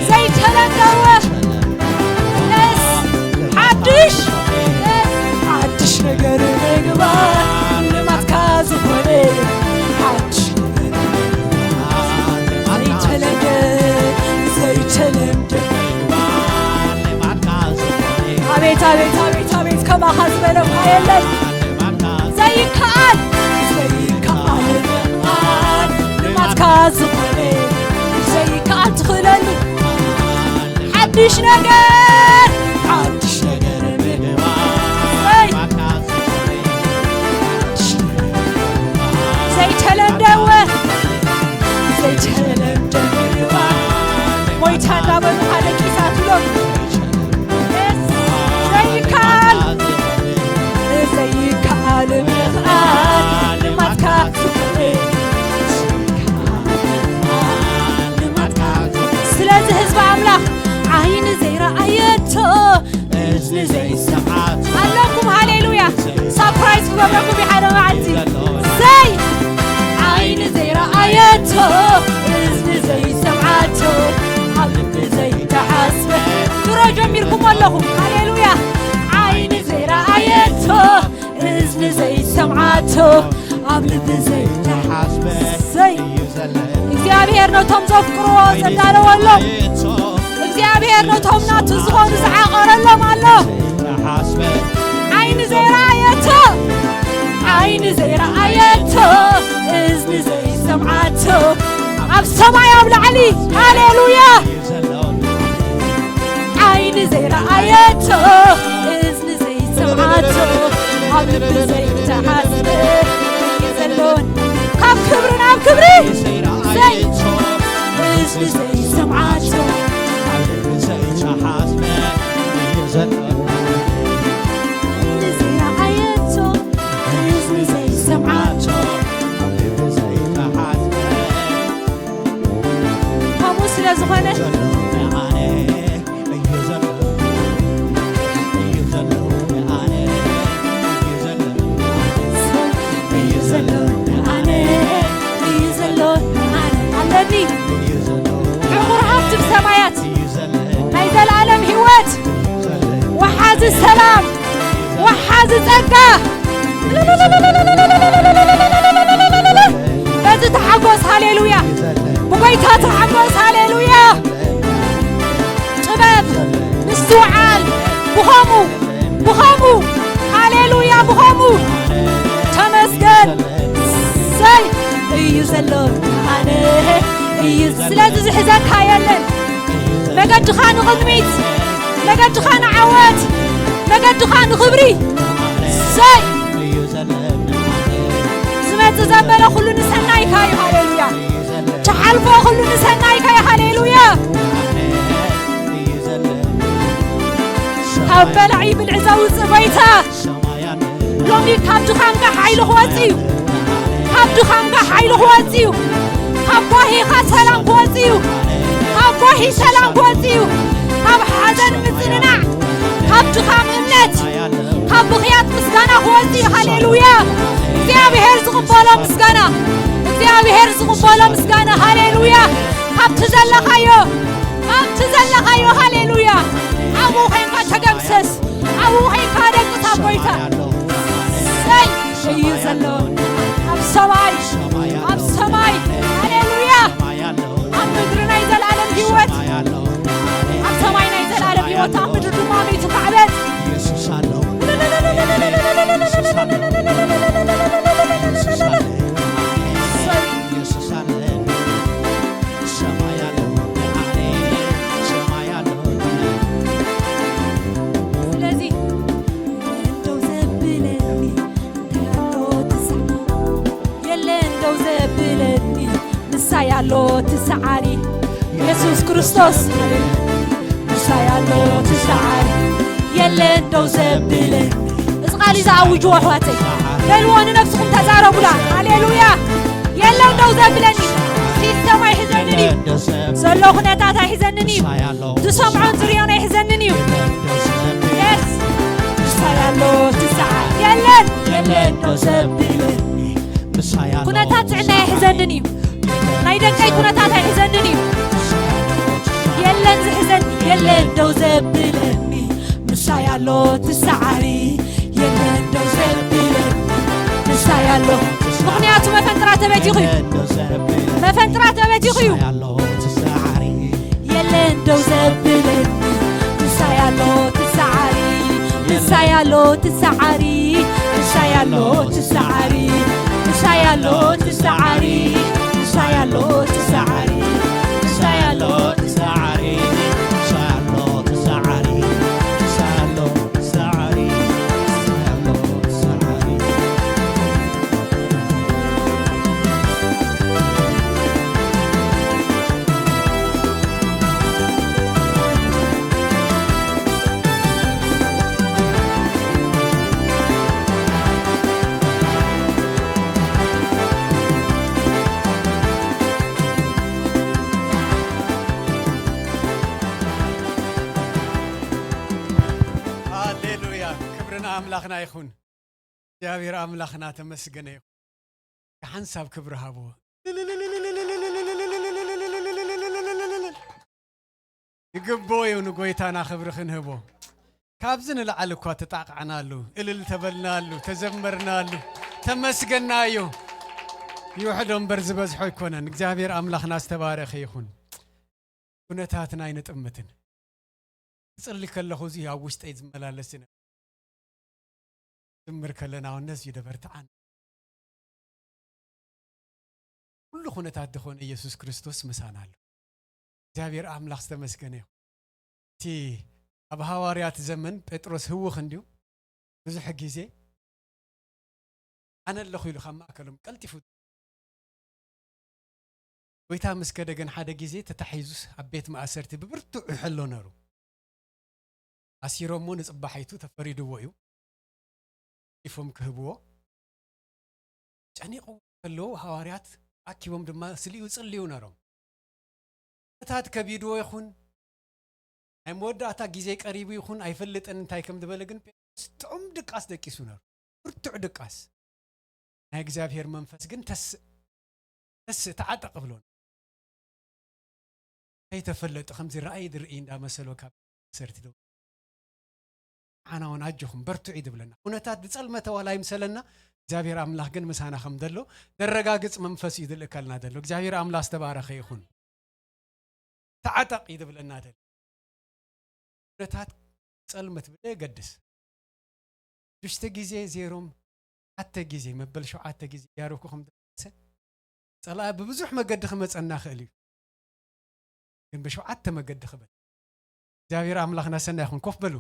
ዘይተለምደ። የስ! ሓድሽ! የስ! ሓድሽ ነገር ምግባር ልማድካ ዝኾነ፣ ሓድሽ ነገር ዘይተለምደ፣ ዘይተለምደ። ኣቤት፣ ኣቤት፣ ኣቤት፣ ኣቤት፣ ከማኻ ዝበለ እኳ የለን። ዘይከኣል፣ ዘይከኣል ምኽኣል ልማድካ ዝኾነ፣ ዘይከኣል ትኽእለሉ። ሓድሽ ነገር፣ ሓድሽ ነገር ምግባር። ወይ። ዘይተለምደ እወ፣ ዘይተለምደ ምግባር። ሞይታ እንዳበሉ ሓደ ቂሳት ብሎም። ዘይከኣል፣ ዘይከኣል ምኽኣል ልማድካ። ስለዚ ህዝቢ ኣምላኽ ዓይኒ ዘይረኣየቶ፣ እዝኒ ዘይሰምዓቶ ኣለኩም። ሃሌሉያ። ሳፕራይዝ ክገብረኩም እዩ ሓደ መዓልቲ። ዘይ ዓይኒ ዘይረኣየቶ፣ እዝኒ ዘይሰምዓቶ፣ ኣብ ልቢ ዘይተሓስበ። ድሮ ጀሚርኩሞ ኣለኹም። ሃሌሉያ። ዓይኒ ዘይረኣየቶ፣ እዝኒ ዘይሰምዓቶ፣ ኣብ ልቢ ዘይተሓስበ። ዘይ እግዚኣብሔር ነቶም ዘፍቅርዎ ዘዳለወሎም፣ እግዚኣብሔር ነቶም ናቱ ዝኾኑ ዝዓቐረሎም ኣሎ። ዓይኒ ዘይረኣየቶ፣ ዓይኒ ዘይረኣየቶ፣ እዝኒ ዘይሰምዓቶ፣ ኣብ ሰማይ ኣብ ላዕሊ። ሃሌሉያ። ዓይኒ ዘይረኣየቶ፣ ዓቶ ኣብ ልቢ ዘይተሓስበ እዩ ዘሎን ካብ ክብሪ ናብ ክብሪ ዘይ ህዝቢ ዘይሰምዓቶ ዘይረኣየቶ ህዝቢ ዘይሰምዓቶ ከምኡ ስለ ዝኾነ እዩ ዘሎ ኣነ እዩ ዘሎ ኣነ ኣለኒ ዕቑር ሃብቲ ብሰማያት ናይ ዘለኣለም ህይወት ወሓዚ ሰላም ወሓዚ ጸጋ በዚ ተሓጎስ ሃሌሉያ ብጎይታ ተሓጎስ ሃሌሉያ ጥበብ ምስትውዓል ብኸሙ ብኸሙ ሃሌሉያ ብኸሙ ተመስገን ሰይ እዩ ዘሎ ኣነ እዩ ስለዚ ዝሕዘካ የለን መገድኻ ንቕድሚት መገድኻ ንዓወት መገድኻ ንኽብሪ ሰይ ዝመጽእ ዘበለ ኩሉ ንሰናይካ እዩ ሃሌሉያ ትሓልፎ ኩሉ ንሰናይካ እዩ ሃሌሉያ ካብ በላዒ ብልዒ ዘውፅእ ጎይታ ሎሚ ካብ ድኻምካ ሓይሊ ክወፅእ እዩ ካብ ድኻምካ ሓይሊ ክወፅእ እዩ ካብ ጓሂኻ ሰላም ክወፅእ እዩ ካብ ጓሂ ሰላም ክወፅእ እዩ ካብ ሓዘን ምፅንናዕ ካብ ድኻም እምነት ካብ ብኽያት ምስጋና ክወፅእ እዩ ሃሌሉያ እግዚኣብሔር ዝቕበሎ ምስጋና እግዚኣብሔር ዝቕበሎ ምስጋና ሃሌሉያ ካብቲ ዘለኻዮ ኣብቲ ዘለኻዮ ሃሌሉያ ኣብኡ ኸይንካ ተደምሰስ ኣብኡ ኸይንካ ደቅታ ጎይታ ሰይ እዩ ዘሎ ኣብ ሰማይ ኣብ ሰማይ ሃሌሉያ ኣብ ምድሪ ናይ ዘለኣለም ህይወት ኣብ ሰማይ ናይ ዘለኣለም ህይወት ኣብ ምድሪ ድማ ቤቱ ካዕበት ስለዚ የለን ደው ዘብለኒ የለን ደው ዘብለኒ ምሳይ ኣሎ ትሰዓሪ የሱስ ክርስቶስ ምሳይ ኣሎ ትሰዓሪ የለን ደው ዘብለኒ እዚ ቃል እዩ ዝኣውጅዎ ኣሕዋተይ በልዎ ንነብስኹም ተዛረቡላ ሃሌሉያ የለን ደው ዘብለኒ ሲስተም ኣይሕዘንን እዩ ዘሎ ኩነታት ኣይሕዘንን እዩ ዝሰምዖን ዝርዮን ኣይሕዘንን እዩ የስ ምሳይ ኣሎ ትሰዓሪ የለን የለን ደው ዘብለኒ ኩነታት ጥዕና ኣይሕዘንን እዩ ናይ ደቀይ ኩነታት ኣይሕዘንን እዩ የለን ዝሕዘን የለን ደው ዘብለኒ ምሳይ ኣሎ ትሰዓሪ የለን ደው ዘብለኒ ምሳይ ኣሎ ምኽንያቱ መፈንጥራ ተበቲኹ እዩ መፈንጥራ ተበቲኹ እዩ የለን ደው ዘብለኒ ምሳይ ኣሎ ትሰዓሪ ምሳይ ኣሎ ትሰዓሪ ምሳይ ኣሎ ትሰዓሪ ምሳይ ኣሎ ትሰዓሪ ምሳይ ኣሎ ትሰዓሪ ምሳይ ኣሎ ትሰዓሪ ምሳይ ኣሎ ትሰዓሪ ምሳይ ኣሎ ትሰዓሪ ምሳይ ኣሎ ትሰዓሪ ሃሌሉያ ክብሪ ንኣምላኽና ይኹን እግዚኣብሔር ኣምላኽና ተመስገነ ይኹን ሓንሳብ ክብሪ ሃብዎ ይግብኦ እዩ ንጎይታና ክብሪ ክንህቦ ካብዚ ንላዕሊ እኳ ተጣቕዓናሉ እልል ተበልናሉ ተዘመርናሉ ተመስገናዮ ይውሕዶ እምበር ዝበዝሖ ኣይኮነን እግዚኣብሔር ኣምላኽና ዝተባረኸ ይኹን ኩነታትና ኣይንጥምትን ክፅሊ ከለኹ እዚ ኣብ ውሽጠይ ዝመላለስ ዝምር ከለና ወነስ ይደበርትዓን ኩሉ ኩነታት ዝኾነ ኢየሱስ ክርስቶስ ምሳና ኣሎ እግዚኣብሔር ኣምላኽ ዝተመስገነ ይኹን እቲ ኣብ ሃዋርያት ዘመን ጴጥሮስ ህውኽ እንድዩ ብዙሕ ግዜ ኣነ ኣለኹ ኢሉ ካብ ማእከሎም ቀልጢፉ። ጎይታ ምስ ከደ ግን ሓደ ግዜ ተታሒዙስ ኣብ ቤት ማእሰርቲ ብብርቱዕ ይሕሎ ነሩ። ኣሲሮሞ ንጽባሒቱ ተፈሪድዎ እዩ። ኢፎም ክህብዎ ጨኒቑ ከለዉ ሃዋርያት ኣኪቦም ድማ ስሊኡ ጽልዩ ነሮም። እታት ከቢድዎ ይኹን ናይ መወዳእታ ግዜ ቀሪቡ ይኹን ኣይፈልጥን እንታይ ከም ዝበለ፣ ግን ጴጥሮስ ጥዑም ድቃስ ደቂሱ ነሩ። ብርቱዕ ድቃስ። ናይ እግዚኣብሔር መንፈስ ግን ተስእ፣ ተስእ፣ ተዓጠቕ ብሎን። ከይተፈለጡ ከምዚ ረኣይ ድርኢ እንዳመሰሎ ካብ ሰርት ደው። ሓና እውን ኣጆኹም በርትዑ እዩ ዝብለና። ኩነታት ዝጸልመተ ዋላ ይምሰለና፣ እግዚኣብሔር ኣምላኽ ግን ምሳና ከም ዘሎ ዘረጋግጽ መንፈስ እዩ ዝልእከልና ዘሎ። እግዚኣብሔር ኣምላኽ ዝተባረኸ ይኹን። ተዓጠቕ እዩ ዝብለና ዘሎ። ኩነታት ጸልመት ብዘየገድስ ሽዱሽተ ግዜ ዜሮም ሸውዓተ ግዜ መበል ሸውዓተ ግዜ ያረብኩ ከም ዝመሰ ጸላኢ ብብዙሕ መገዲ ክመጸና ክእል እዩ። ግን ብሸውዓተ መገዲ ክበል እግዚኣብሔር ኣምላኽና ሰናይ ይኹን። ኮፍ በሉ።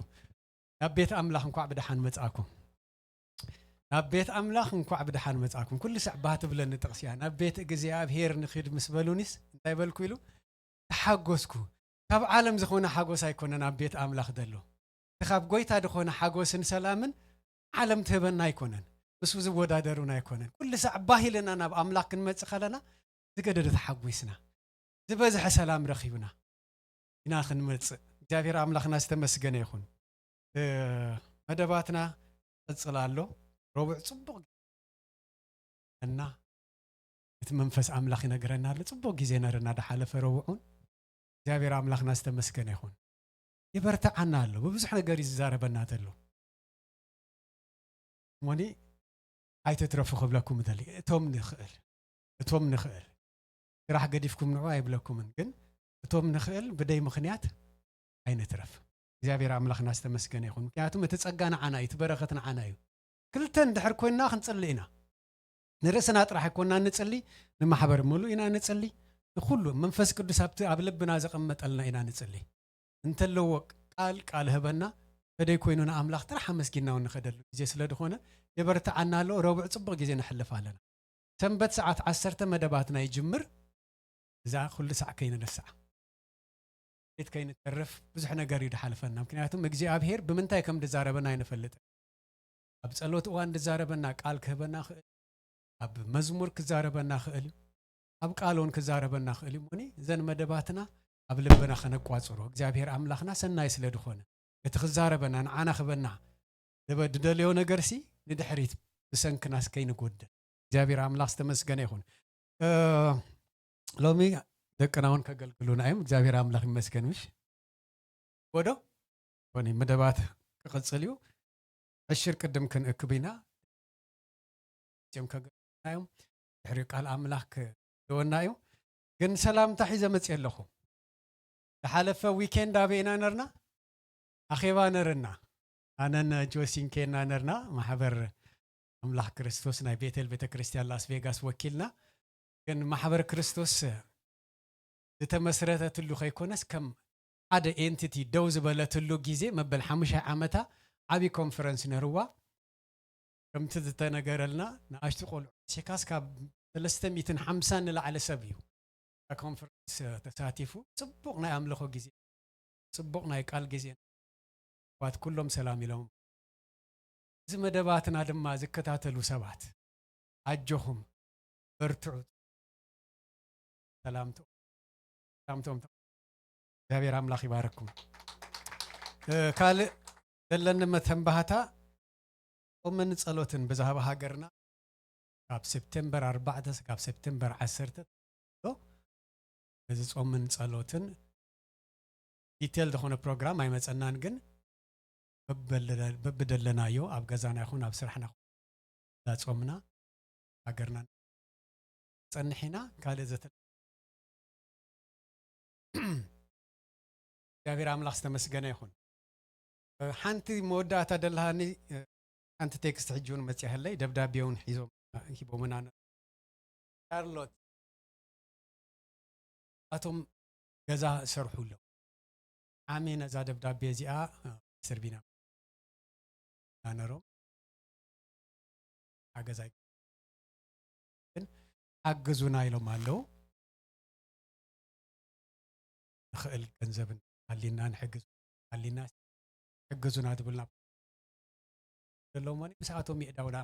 ናብ ቤት ኣምላኽ እንኳዕ ብደሓን መጻእኩም። ናብ ቤት ኣምላኽ እንኳዕ ብደሓን መጻእኩም። ኩሉ ሳዕ ባህ ትብለኒ ጥቕሲ እያ። ናብ ቤት እግዚኣብሔር ንኺድ ምስ በሉኒስ እንታይ በልኩ ኢሉ ተሓጎስኩ። ካብ ዓለም ዝኾነ ሓጎስ ኣይኮነን ኣብ ቤት ኣምላኽ ዘሎ። እቲ ካብ ጎይታ ዝኾነ ሓጎስን ሰላምን ዓለም ትህበና ኣይኮነን። ምስኡ ዝወዳደሩን ኣይኮነን። ኩሉ ሳዕ ባህ ኢልና ናብ ኣምላኽ ክንመጽእ ከለና ዝገደደ ተሓጒስና፣ ዝበዝሐ ሰላም ረኺብና ኢና ክንመጽእ። እግዚኣብሔር ኣምላኽና ዝተመስገነ ይኹን። እ፣ መደባትና ይቕጽል ኣሎ። ረቡዕ ጽቡቕ እና እቲ መንፈስ ኣምላኽ ይነግረና ኣሎ። ጽቡቕ ግዜ ነርና ዝሓለፈ ረቡዕ እውን። እግዚኣብሔር ኣምላኽና ዝተመስገነ ይኹን። ይበርትዓና ኣሎ። ብብዙሕ ነገር እዩ ዝዛረበና ዘሎ። እሞኒ ኣይትትረፉ ክብለኩም እደሊ። እቶም ንኽእል፣ እቶም ንኽእል። ስራሕ ገዲፍኩም ንዑ ኣይብለኩምን፣ ግን እቶም ንኽእል ብደይ ምኽንያት ኣይንትረፍ። እግዚኣብሔር ኣምላኽና ዝተመስገነ ይኹን። ምክንያቱም እቲ ጸጋ ንዓና እዩ፣ እቲ በረኸት ንዓና እዩ። ክልተ እንድሕር ኮይንና ክንጽሊ ኢና። ንርእስና ጥራሕ ኣይኮንና ንጽሊ፣ ንማሕበር ምሉእ ኢና ንጽሊ። ንኹሉ መንፈስ ቅዱስ ኣብቲ ኣብ ልብና ዘቐመጠልና ኢና ንጽሊ። እንተለዎ ቃል፣ ቃል ህበና፣ ተደይ ኮይኑ ንኣምላኽ ጥራሕ ኣመስጊንና እውን ንኸደሉ ግዜ ስለ ዝኾነ፣ የበርትዓና ኣሎ። ረቡዕ ጽቡቕ ግዜ ነሕልፍ ኣለና። ሰንበት ሰዓት ዓሰርተ መደባትና ይጅምር። እዛ ኩሉ ሳዕ ከይንረስዓ። ቤት ከይንተርፍ ብዙሕ ነገር እዩ ዝሓልፈና። ምክንያቱም እግዚኣብሔር ብምንታይ ከም ዝዛረበና ኣይንፈልጥን። ኣብ ጸሎት እዋን ዝዛረበና ቃል ክህበና ክእል፣ ኣብ መዝሙር ክዛረበና ክእል እዩ፣ ኣብ ቃል እውን ክዛረበና ክእል እዩ። እሞኒ እዘን መደባትና ኣብ ልብና ከነቋጽሮ እግዚኣብሔር ኣምላኽና ሰናይ ስለ ዝኾነ እቲ ክዛረበና ንዓና ክበና ዝበ-፣ ዝደለዮ ነገርሲ ንድሕሪት ብሰንክናስ ከይንጎድል እግዚኣብሔር ኣምላኽ ዝተመስገነ ይኹን። እ፣ ሎሚ ደቅና እውን ከገልግሉና እዮም። እግዚኣብሔር ኣምላኽ ይመስገን። ምሽ ወዶ ኮኒ መደባት ክቕጽል እዩ። ዕሽር ቅድም ክንእክብ ኢና። እዮም ከገልግሉና እዮም። ድሕሪ ቃል ኣምላኽ ክህልወና እዩ። ግን ሰላምታ ሒዘ መጽእ ኣለኹ። ዝሓለፈ ዊኬንድ ኣበይ ኢና ነርና? ኣኼባ ነርና። ኣነን ጆሲን ኬና ነርና። ማሕበር ኣምላኽ ክርስቶስ ናይ ቤተል ቤተ ክርስቲያን ላስ ቬጋስ ወኪልና። ግን ማሕበር ክርስቶስ ዝተመስረተትሉ ከይኮነስ ከም ሓደ ኤንቲቲ ደው ዝበለትሉ ግዜ መበል ሓሙሻይ ዓመታ ዓብዪ ኮንፈረንስ ነርዋ። ከምቲ ዝተነገረልና ንኣሽቱ ቆልዑ ሴካስ ካብ ሰለስተ ሚእትን ሓምሳን ንላዕሊ ሰብ እዩ እታ ኮንፈረንስ ተሳቲፉ። ጽቡቕ ናይ ኣምልኾ ግዜ፣ ጽቡቕ ናይ ቃል ግዜ። ባት ኩሎም ሰላም ኢሎም። እዚ መደባትና ድማ ዝከታተሉ ሰባት ኣጆኹም በርትዑ። ሰላምቶ-፣ ሰላምቶም እግዚኣብሔር ኣምላኽ ይባረኩም። እ፣ ካልእ ዘለኒ መተንባህታ ጾምን ጸሎትን ብዛዕባ ሃገርና ካብ ሴፕቴምበር ኣርባዕተ ካብ ሴፕቴምበር ዓሰርተ ኣሎ። እዚ ጾምን ጸሎትን ዲቴል ዝኾነ ፕሮግራም ኣይመጸናን፣ ግን በብደለ-፣ በብደለናዮ ኣብ ገዛና ይኹን ኣብ ስራሕና ይኹን እንዳጾምና ሃገርና ጸንሕ ኢና። ካልእ ዘተ-፣ እግዚኣብሔር ኣምላኽ ዝተመስገነ ይኹን። እ፣ ሓንቲ መወዳእታ ደለሃኒ፣ እ፣ ሓንቲ ቴክስት ሕጂ እውን መጽያለይ፣ ደብዳቤ እውን ሒዞም ሂቦምና ነ-፣ ቻርሎት ኣቶም ገዛ ሰርሑ ኣለዉ። ዓሚ ነዛ ደብዳቤ እዚኣ፣ እ፣ ሰርቢና። ና ነሮም። ሓገዝ ኣይግበረልናን። ግን ሓግዙና ኢሎም ኣለዉ። ንኽእል ገንዘብ እንተሃልዩና፣ ንሕግዝ እንተሃልዩና፣ ሕግዙና ዝብሉና ዘለዉ እሞኒ፣ ምስኣቶም የእዳውና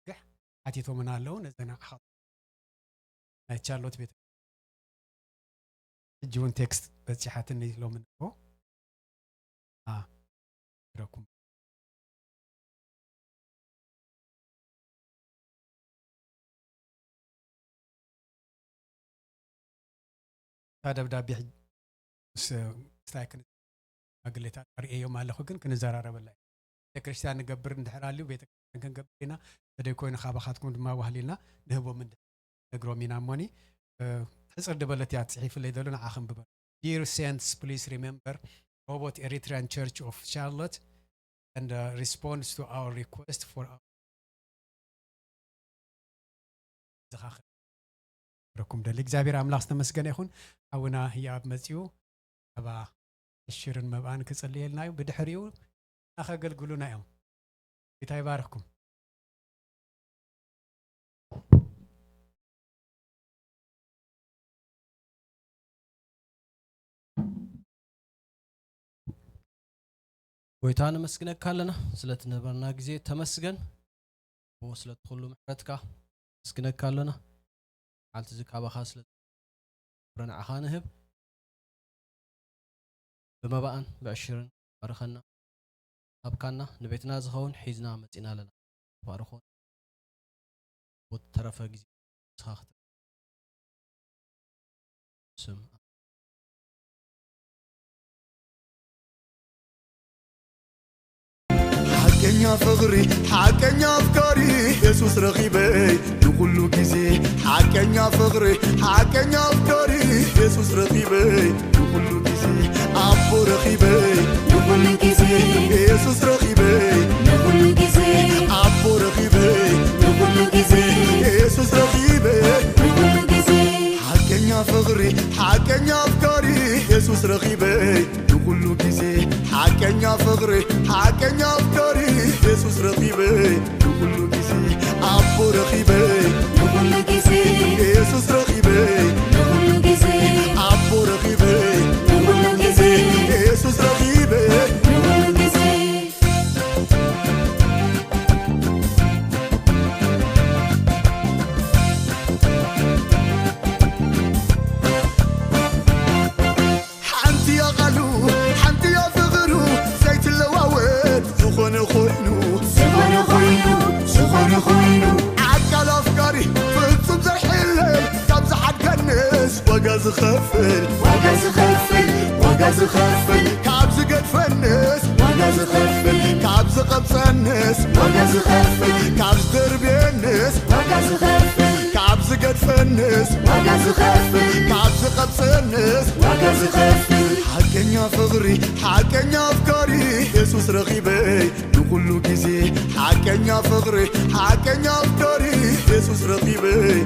ገሕ ሓቲቶምና ኣለዉ። ነዘን ኣቕሓ ናይ ቻርሎት ቤተ ሕጂ እውን ቴክስት በጺሓትኒ ሎሚ ንግሆ። አ፣ ይረኩም። እታ ደብዳቤ ሕጂ ምስ፣ ምስታይ ክን-፣ ሽማግሌታት ኣርእየዮም ኣለኹ፣ ግን ክንዘራረበላ ኢና። ቤተክርስትያን ንገብር እንድሕር ኣልዩ፣ ቤተክርስትያን ክንገብር ኢና። ተደይ ኮይኑ ካባኻትኩም ድማ ዋህሊልና ንህቦም እንድሕር ነግሮም ኢና እሞኒ፣ እ፣ ሕጽር ዝበለት እያ ጽሒፍለይ ዘሎ፣ ንዓ ክንብበ። Dear saints, please remember Robot Eritrean Church of Charlotte and, uh, response to our request for our ዝኻኽል ረኩም ደሊ። እግዚኣብሔር ኣምላኽ ዝተመስገነ ይኹን። ሓውና ህያብ መጺኡ፣ ኣባ ዕሽርን መብኣን ክጽልየልና እዩ። ብድሕሪኡ እናኸገልግሉና እዮም። ጌታ ይባርኽኩም። ጎይታ፣ ነመስግነካ ኣለና ስለቲ ነበርና ግዜ። ተመስገን። እሞ ስለቲ ኩሉ ምሕረትካ ነመስግነካ ኣለና። መዓልቲ እዚ ካባኻ ስለ ንዓኻ ንህብ። ብመባእን ብዕሽርን ባርኸና። ሃብካና፣ ንቤትና ዝኸውን ሒዝና መጺና ኣለና። ባርኾን። ብተረፈ ግዜ ንስኻ ክት-፣ ስም። ሓቀኛ ፍቕሪ፣ ሓቀኛ ኣፍቃሪ የሱስ ረኺበይ ንኹሉ ግዜ። ሓቀኛ ፍቕሪ፣ ሓቀኛ ኣፍቃሪ የሱስ ረኺበይ ንኹሉ ግዜ። ኣቦ ረኺበይ ንኹሉ ግዜ። የሱስ ረኺበይ ንኹሉ ግዜ። ኣቦ ረኺበይ ንኹሉ ግዜ። የሱስ ረኺበይ ንኹሉ ግዜ። ሓቀኛ ፍቕሪ፣ ሓቀኛ ኣፍቃሪ የሱስ ረኺበይ ንኹሉ ግዜ። ሓቀኛ ፍቕሪ፣ ሓቀኛ ኣፍቃሪ የሱስ ረኺበይ ንኹሉ ግዜ። ኣቦ ረኺበይ ንኹሉ ግዜ። የሱስ ረኺበይ ንኹሉ ግዜ። ኣቦ ረኺበይ ንኹሉ ግዜ። የሱስ ረኺበይ ንኹሉ ግዜ። ሓንቲ እያ ቃሉ፣ ሓንቲ እያ ፍቕሩ፣ ዘይትለዋወጥ ዝኾነ ኮይኑ፣ ዝኾነ ኮይኑ፣ ዝኾነ ኮይኑ። ኣካል ኣፍቃሪ ፍጹም ዘይሕለል፣ ካብ ዝሓድገንስ ዋጋ ዝኸፍል፣ ዋጋ ዝኸፍል፣ ዋጋ ዝኸፍል። ካብ ዝገድፈንስ ዋጋ ዝኸፍል፣ ካብ ዝቐብጸንስ ዋጋ ዝኸፍል፣ ካብ ዝደርብየንስ ዋጋ ዝኸፍል፣ ካብ ዝገድፈንስ ዋጋ ዝኸፍል፣ ካብ ዝቐብጸንስ ዋጋ ዝኸፍል። ሓቀኛ ፍቕሪ፣ ሓቀኛ ኣፍቃሪ የሱስ ረኺበይ ንኹሉ ግዜ። ሓቀኛ ፍቕሪ፣ ሓቀኛ ኣፍቃሪ የሱስ ረኺበይ